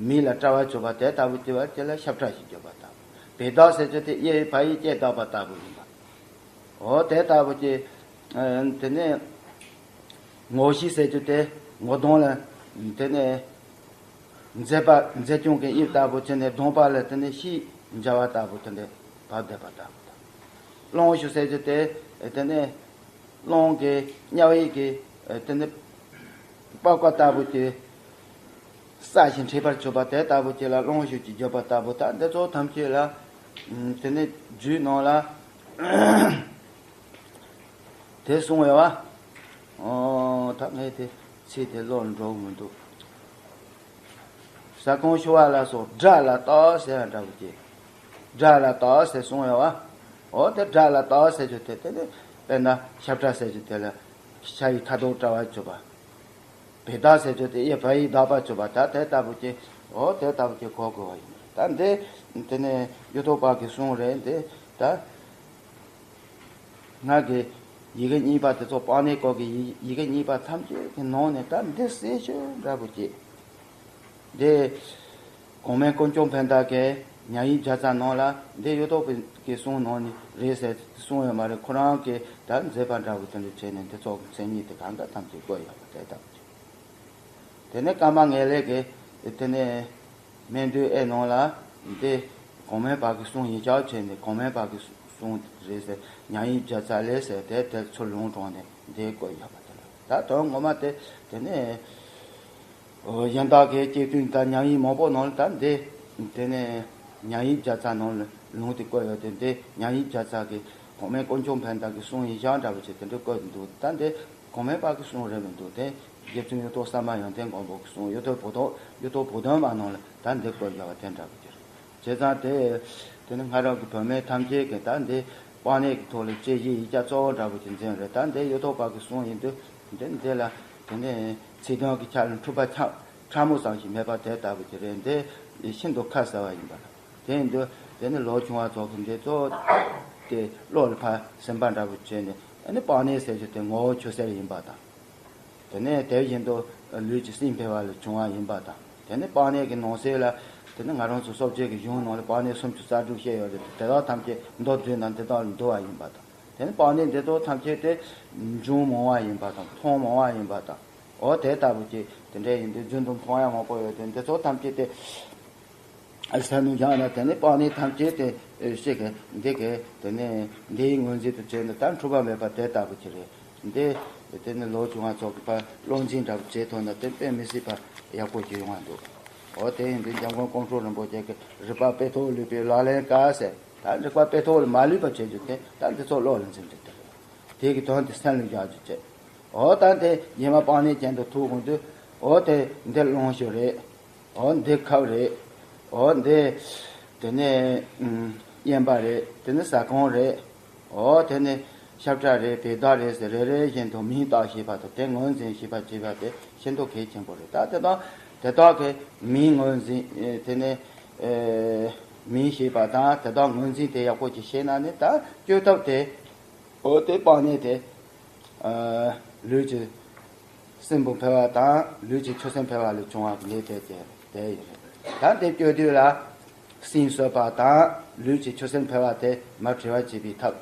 མིང་ལ་སྤྲ་བ་བྱུག་པ་དེ་ལྟ་བུ་དེ་བ་དེ་ལ་ཤབ་ཏྲ་ཞེས་བརྗོད་པ་དང་། བེ་དག་ཟེར་རྒྱུ་དེ་གཡས་བ་ཡིས་སྐད་བཏགས་པ་ལྟ་བུ་ཡིན་པ། འོ་དེ་ལྟ་བུ་ཅིག། དེ་ནས་ངོ་ཤེས་ཟེར་རྒྱུ་དེ་ངོ་གདོང་ལ་དེ་ནས་མཛེས་པ་མཛེས་ལྗོངས་ཀྱི་དབྱིབས་ལྟ་བུ་བྱས་ནས། གདོང་པ་ལ་དེ་ནས་ཤིང་འབྱར་བ་ལྟ་བུ་དེ་འདྲ་བབས་བསྡད་པ་ལྟ་བུ་དང་། གླང་ཤུ་ཟེར་རྒྱུ་དེ་དེ་ནས་གླང་གི་དམྱལ་བའི་གི་དེ་ནས་པགས་པ་ལྟ་བུ་དེ་སྲ་ཞིང་མཁྲེགས་པར་གྱུར་པ་དེ་ལྟ་བུ་ཅིག་ལ་གླང་ཤུ་ཅེས་བརྗོད་པ་ལྟ་བུ་དང་། འདི་ཚོ་ཐམས་ཅད་ལ་དེ་ནས་རྒྱུད་ནང་ལ་དེ་གསུངས་ཡོད་བ། ཨོ་ད་ངས་དེ་ཚིག་དེ་ཀློག་འགྲོ་གི་མི་འདུག། ཟ་ཁང་ཤུ་བ་ལ་སོགས་སྦྲ་ལ་བཏགས་ཟེར་བ་འདྲ་བོ་ཅིག། སྦྲ་ལ་བཏགས་ཟེར་གསུངས་ཡོད་བ། འོ་དེ་སྦྲ་ལ་བཏགས་ཟེར་རྒྱུ་དེ་དེ་ནི་དཔེར་ན་ཤབ་ཏྲ་ཟེར་རྒྱུ་དེ་ལ་ཤ་ཡི་ཁ་དོག་སྤྲ་བ་བྱུག་པ། བེ་དག་ཟེར་རྒྱུ་དེ་གཡས་བ་ཡིས་བཏགས་པ་བྱུག་པ། ད་དེ་ལྟ་བུ་ཅིག། འོ་དེ་ལྟ་བུ་ཅིག་གོ་དགོས་པ་ཡིན། ད་འདི་དེ་ནི་གཡུ་ཐོག་པ་གི་གསུང་རེད། འདི་ ད་ང་གི་ཡི་གེ་གཉིས་པ་དེ་ཚོ་པཱ་ཎིའི་སྐོར་གྱི་ཡི་ཡི་གེ་གཉིས་པ་ཐམས་ཅད་ཀྱི་ནང་ནས་ད་འདི་གསལ་ཤོས་འདྲ་པོ་ཅིག་འདི་གོང་མའི་དཀོན་མཆོག་ཕན་བདག་གིས་ཉང་ཡིག་བརྒྱ་རྩ་ནང་ལ་འདི་གཡུ་ཐོག་པའི་གི་གསུང་ནང་ནས་རེད་ཟེར་གསུང་ཡོད་མ་རེད། ཁོ་རང་གིས་ད་མཛད་པ་འདྲ་པོ་དེ་འདྲ་བྱས་ནས་འདི་ཚོ་གི་མཚན་ཉིད་དེ་གང་ག་ཐམས་ཅད་བཀོད་ཡོད་པ་དེ་ལྟ་བུ་ཅིག་དེ་ནས་ཀརྨ་ངེས་ལེགས་ཀྱིས་དེ་ནས་སྨན་བསྡུས་ཨེ་ནང་ལ་འདི་གོང་མའི་བར་གྱི་གསུང་ཡིན་ཤག་བྱས་ནས་གོང་མའི་བར་གྱི་གསུང་རེད་ཟེར། ཉང་ཡིག་བརྒྱ་རྩ་ལས་ཟེར་དེ་དེ་ཚུར་ལུང་དྲངས་ནས་འདི་བཀོད་ཡོད་པ་དེ་ལ། ད་དོན་ངོ་མ་དེ་དེ་ནས་ཨོ་གཞན་དག་གི་སྐྱེ་བདུན་དང་ཉང་ཡིག་མང་པོ་ནང་ལ་ད་འདི་དེ་ནས་ཉང་ཡིག་བརྒྱ་རྩ་ནང་ལ་ལུང་དེ་བཀོད་ཡོད་དེ། འདི་ཉང་ཡིག་བརྒྱ་རྩ་གི་གོང་མའི་དཀོན་མཆོག་ཕན་བདག་གི་གསུང་ཡིན་ཤག་འདྲ་པོ་ཅིག་དེ་འདྲ་བཀོད་འདུག་ད་འདི་གོང་མའི་བར་གྱི་གསུང་རེད་མི་འདུག་དེ་རྗེ་བཙུན་གཡུ་ཐོག་གསར་མ་ཡོན་ཏན་མགོན་པོ་གི་གསུང་། གཡུ་ཐོག་བུ་ཐོག་གཡུ་ཐོག་བུ་སྟོན་མ་ནང་ལ་ད་འདི་བཀོད་ཡོད་པ་དེ་འདྲ་པོ་ཅིག་རེད། བྱས་ཙང་དེ་དེ་ནི་སྔ་རབས་ཀྱི་བུད་མེད་ཐམས་ཅད་ཀྱིས་ད་འདི་པཱ་ཎི་གི་ཐོག་ལ་དཔྱད་གཞིའི་ཡིག་ཆ་གཙོ་བོ་འདྲ་པོ་ཅིག་འཛིན་རེད། ད་འདི་གཡུ་ཐོག་པ་གི་གསུང་ཡིན་དུས་འདི་འདི་ལ་དེ་ནས་ཚིག་དོན་གྱི་ཆ་ལ་འཁྲུལ་པ་ཆ་ཕྲ་མོ་ཙམ་ཞིག་མེད་པ་དེ་ལྟ་བུ་ཅིག་རེད། འདི་ཤིན་ཏུ་ཁ་གསལ་བ་ཡིན་པ་ལ། དེ་ཡིན་དུས་དེ་ནི་ལོ་ཆུང་བ་ཚོ་གིས་འདི་ཚོ་དེ་བློ་ལ་ཕར་སིམ་པ་འདྲ་པོ་བྱས་ནས། ཨ་ནི་པཱ་ཎི་ཟེར་རྒྱུ་དེ་ངོ་བོ་ཆུ་སེར་ཡིན་པ་དང་། དེ་ནས་དེ་བཞིན་དུ་ལུས་ཀྱི་སྲིན་ཕལ་བ་ལས་བྱུང་བ་ཡིན་པ་དང་། དེ་ནས་པཱ་ཎི་གི་ནང་གསེས་ལ་དེ་ནི་ང་རང་ཚོ་སོ་བརྒྱད་ཀྱི་གཞུང་ནང་ལ་པཱ་ཎི་སུམ་ཅུ་རྩ་དྲུག་བཤད་ཡོད་རེད། དེ་དག་ཐམས་ཅད་མདོར་བསྡུས་ན་འདི་དག་ལ་འདུ་བ་ཡིན་པ་དང་། དེ་ནི་པཱ་ཎི་འདི་ཚོ་ཐམས་ཅད་དེ་འབྱུང་མང་བ་ཡིན་པ་དང་མཐོང་མང་བ་ཡིན་པ་དང་། འོ་དེ་ལྟ་བུ་ཅིག་དེ་འདྲ་ཡིན་དུས་རྒྱུན་དུ་མཐོང་ཡ་མང་པོ་ཡོད་དེ། འདི་ཚོ་ཐམས་ཅད་དེ་ས་ནུ་བཞག་ན་དེ་ནི་པཱ་ཎི་ཐམས་ཅད་དེ་ཤེས་གི་འདི་གི་དེ་ནི་འདིའི་ངོས་འཛིན་དུ་བྱས་ནས་ད་འཁྲུལ་པ་མེད་པ་དེ་ལྟ་བུ་ཅིག་རེད། འདི་དེ་ནི་ལོ་ཆུང་བ་ཚོ་གི་ཕར་བློ་འཛིན་འདྲ་པོ་བྱེད་ཐུབ་ན་དེ་དཔེ་མི་སྲིད་པ་ཡག་པོ་ཅིག་ཡོང་བ་འདུག་འོ་དེ་ཡིན་དུས་འཇམ་མགོན་ཀོང་སྤྲུལ་རིན་པོ་ཆེ་གི་རིག་པ་དཔེ་ཐོག་ལུས་པའི་ལག་ལེན་དཀའ་ཟེར། ད་རིག་པ་དཔེ་ཐོག་ལ་མ་ལུས་པ་བྱེད་རྒྱུ་དེ་ད་འདི་ཚོ་བློ་ལ་འཛིན་རྒྱུ་དེ་རེད། དེ་གི་དོན་དེ་སེམས་ལ་བཞག་རྒྱུ་བྱེད། འོ་ད་དེ་ཉི་མ་པཱ་ཎི་གྱེན་དུ་ཐུག་གོང་དུས་འོ་དེ་འདི་རླུང་ཤུགས་རེད། འོ་འདི་ཁབ་རེད། འོ་འདི་དེ་ནས་ཨུམ་གཡན་པ་རེད། དེ་ནི་ཟ་ཁང་རེད། འོ་དེ་ནི་ཤབ་ཁྲ་རེད། བེ་ད་རེད་ཟེར་རེ་རེ་བཞིན་དུ་མིང་བཏགས་ཤེས་པ་དང་དེ་ངོས་འཛིན་ཤེས་པ་བྱེད་པ་དེ་ཤིན་ཏུ་གལ་ཆེན་པོ་རེད། ད་དེ་དག་དེ་དག་གི་མིང་ངོས་འཛིན་ཨེ་དེ་ནི་ཨེ་མིང་ཤེས་པ་དང་དེ་དག་ངོས་འཛིན་དེ་ཡག་པོ་ཅིག་ཤེས་ན་ནི་ད་བཅོས་ཐབས་དེ། འོ་དེ་པཱ་ཎི་དེ་ཨ་ལུས་ཀྱི་སྲིན་བུ་འཕེལ་བ་དང་ལུས་ཀྱི་ཆུ་སྲིན་འཕེལ་བ་ལས་བྱུང་བ་གི་ལས་དེ་དེ་དེ་ཡིན་རེད། ད་དེ་བཅོས་དུས་ལ་སྲིན་གསོད་པ་དང་ལུས་ཀྱི་ཆུ་སྲིན་འཕེལ་བ་དེ་མར་བྲི་བར་བྱེད་པའི་ཐབས་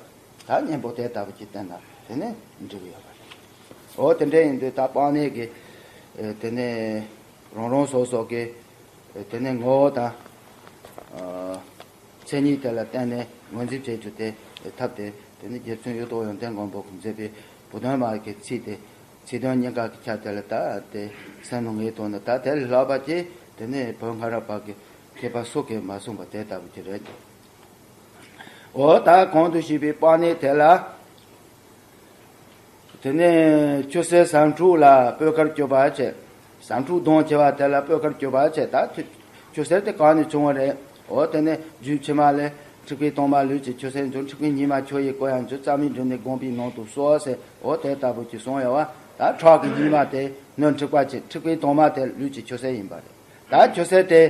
ད་གཉེན་པོ་དེ་ལྟ་བུ་ཅིག་བསྟན་ན་དེ་ནི་འགྲིག་གི་ཡོད་པ་རེད། འོ་དེ་འདྲ་ཡིན་དུས་ད་པཱ་ཎི་གི་ཨེ་དེ་ནི་རང་རང་སོ་སོ་གི་ཨེ་དེ་ནི་ངོ་བོ་དང་ཨ་མཚན་ཉིད་དེ་ལ་བརྟེན་ནས་ངོས་འཛིན་བྱེད་རྒྱུ་དེ་ཐབས་དེ་དེ་ནི་རྗེ་བཙུན་གཡུ་ཐོག་ཡོན་ཏན་མགོན་པོ་གིས་མཛད་པའི་བུ་སྟོན་མ་གི་ཚིག་དེ་ཚིག་དོན་གཉིས་ཀ་གི་ཆ་དེ་ལ་ད་དེ་སེམས་ལ་ངེས་ཐུབ་ན་ད་དེ་ལས་ལྷག་པ་ཅིག་དེ་ནི་བོད་སྔ་རབས་པ་གི་མཁས་པ་སུ་གིས་མ་གསུངས་པ་དེ་ལྟ་བུ་ཅིག་རེད། འོ་ད་གོང་དུ་ཞུས་པའི་པཱ་ཎི་དེ་ལ། དེ་ནས་ཆུ་སེར་ཟམ་འཁྲུག་ལ་སྤོས་དཀར་གྱོན་པ་བྱས། ཟམ་འཁྲུག་གདོང་བྱེད་པ་དེ་ལ་སྤོས་དཀར་གྱོན་པ་བྱས། ད་ཆུ་ཆུ་སེར་དེ་གང་ནས་བྱུང་བ་རེད། འོ་དེ་ནས་རྒྱུད་ཕྱི་མ་ལས་འཁྲུག་པའི་དྭངས་མ་ལུས་ཀྱི་ཆུ་སེར་འབྱུང་། འཁྲུག་པའི་ཉི་མ་ཆུ་ཡི་སྐུ་ཡང་འབྱུང་། རྩ་བའི་འབྲུ་ནི་དགོངས་པའི་ནང་དུ་གསོལ་ཟེར། འོ་དེ་ལྟ་བུ་ཅིག་གསུངས་ཡོད་པ། ད་ཁྲག་གི་སྙིགས་མ་དེ་སྣོད་འཁྲུགས་པ་བྱེད། འཁྲུག་པའི་དྭངས་མ་དེ་ལུས་ཀྱི་ཆུ་སེར་ཡིན་པ་རེད། ད་ཆུ་སེར་དེ་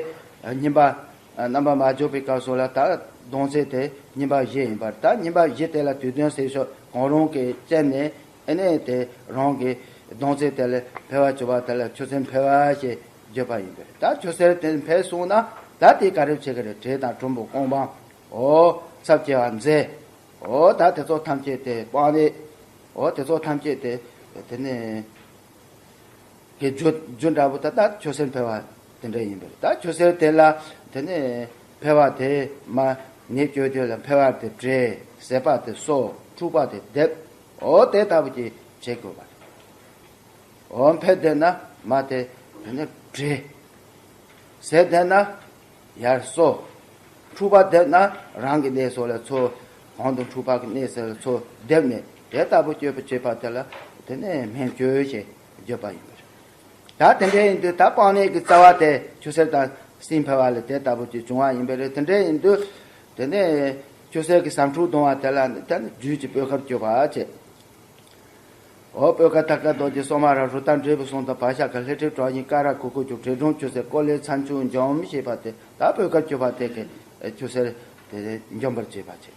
སྙིམ་པ་རྣམ་པ་མ་འཇོག་པའི་སྐབས་སུ་ལ་ད་ལྡང་ཚད་དེ་སྙིམ་པ་བཞི་ཡིན་པར། ད་སྙིམ་པ་བཞི་དེ་ལ་དུས་གདོན་སེལ་ཕྱོགས་གང་རུང་གི་རྐྱེན་ནས་ཨེ་ནས་དེ་རང་གི་ལྡང་ཚད་དེ་ལ་འཕེལ་བར་གྱུར་པ་དེ་ལ་ཆུ་སེར་འཕེལ་བ་ཞེས་བརྗོད་པ་ཡིན་པས། ད་ཆུ་སེར་དེ་འཕེལ་སོང་ན་ད་དེ་ག་རེ་བྱེད་ཀྱི་རེད། བྲེ་དང་གྲུམ་བུ་རྐང་པ་འོ་ཚབས་ཆེ་བ་མཛེ་འོ་ད་དེ་ཚོ་ཐམས་ཅད་དེ་སྤང་རེད། འོ་དེ་ཚོ་ཐམས་ཅད་དེ་དེ་ནས། གི་རྒྱུ་རྒྱུ་འདྲ་པོ་ད་ལྟ་ཆུ་སེར་འཕེལ་བ་དེ་འདྲ་ཡིན་པས། ད་ཆུ་སེར་དེ་ལ་དེ་ནས་འཕེལ་བ་དེ་མ་ནི་བཅོས་བཅོས་ལ་འཕེལ་བ་དེ་བྲེ། ཟད་པ་དེ་སོ། འཁྲུགས་པ་དེ་སྡེབ། འོ་དེ་ལྟ་བུ་ཅིག་བྱེད་དགོས་པ་རེད། འོ་འཕེལ་བསྡད་ན་མ་དེ་དེ་ནས་བྲེ། ཟད་བསྡད་ན་ཡར་སོ། འཁྲུགས་པ་སྡེབ་ན་རང་གི་གནས་སོ་ལ་ཚོ། གོང་དུ་འཁྲུགས་པ་གི་གནས་སོ་ལ་ཚོ་སྡེབ་ནས་དེ་ལྟ་བུ་བཅོས་པ་བྱེད་པ་དེ་ལ་དེ་ནས་སྨན་བཅོས་ཞེས་བརྗོད་པ་ཡིན་པ་རེད། ད་དེ་འདྲ་ཡིན་དུས་ད་སྤང་ནས་ཀྱི་རྩ་བ་དེ་ཆུ་སེར་དང་སྲིན་འཕེལ་བ་ལས་དེ་ལྟ་བུ་ཅིག་བྱུང་བ་ཡིན་པ་རེད། དེ་འདྲ་ཡིན་དུས་དེ་ནས་ཆུ་སེར་གྱི་ཟམ་འཁྲུག་གདོང་བ་དེ་ལ་ནི་དེ་ནི་རྒྱུད་ཀྱི་སྤོས་དཀར་གྱོན་པ་བྱེད། འོ་སྤོས་དཀར་ཐར་དཀར་རྡོ་རྗེ་སོ་མ་ར་རུ་ཏ་འབྲས་བུ་གསུམ་དང་བག་ཆགས་ཀྱི་ལྷས་བྲིས་བྲག་ཡིན་ཀ་ར་གུ་གུ་ཆུ་བྲེ་སྒྲོམ་ཆུ་སེར་ཀོ་ལེ་ཚན་ཆུ་འཇོམས་ཞེས་པ་དེ་ད་སྤོས་དཀར་གྱོན་པ་དེ་གི་ཆུ་སེར་དེ་འཇོམས་པར་བྱེད་པ་བྱེད།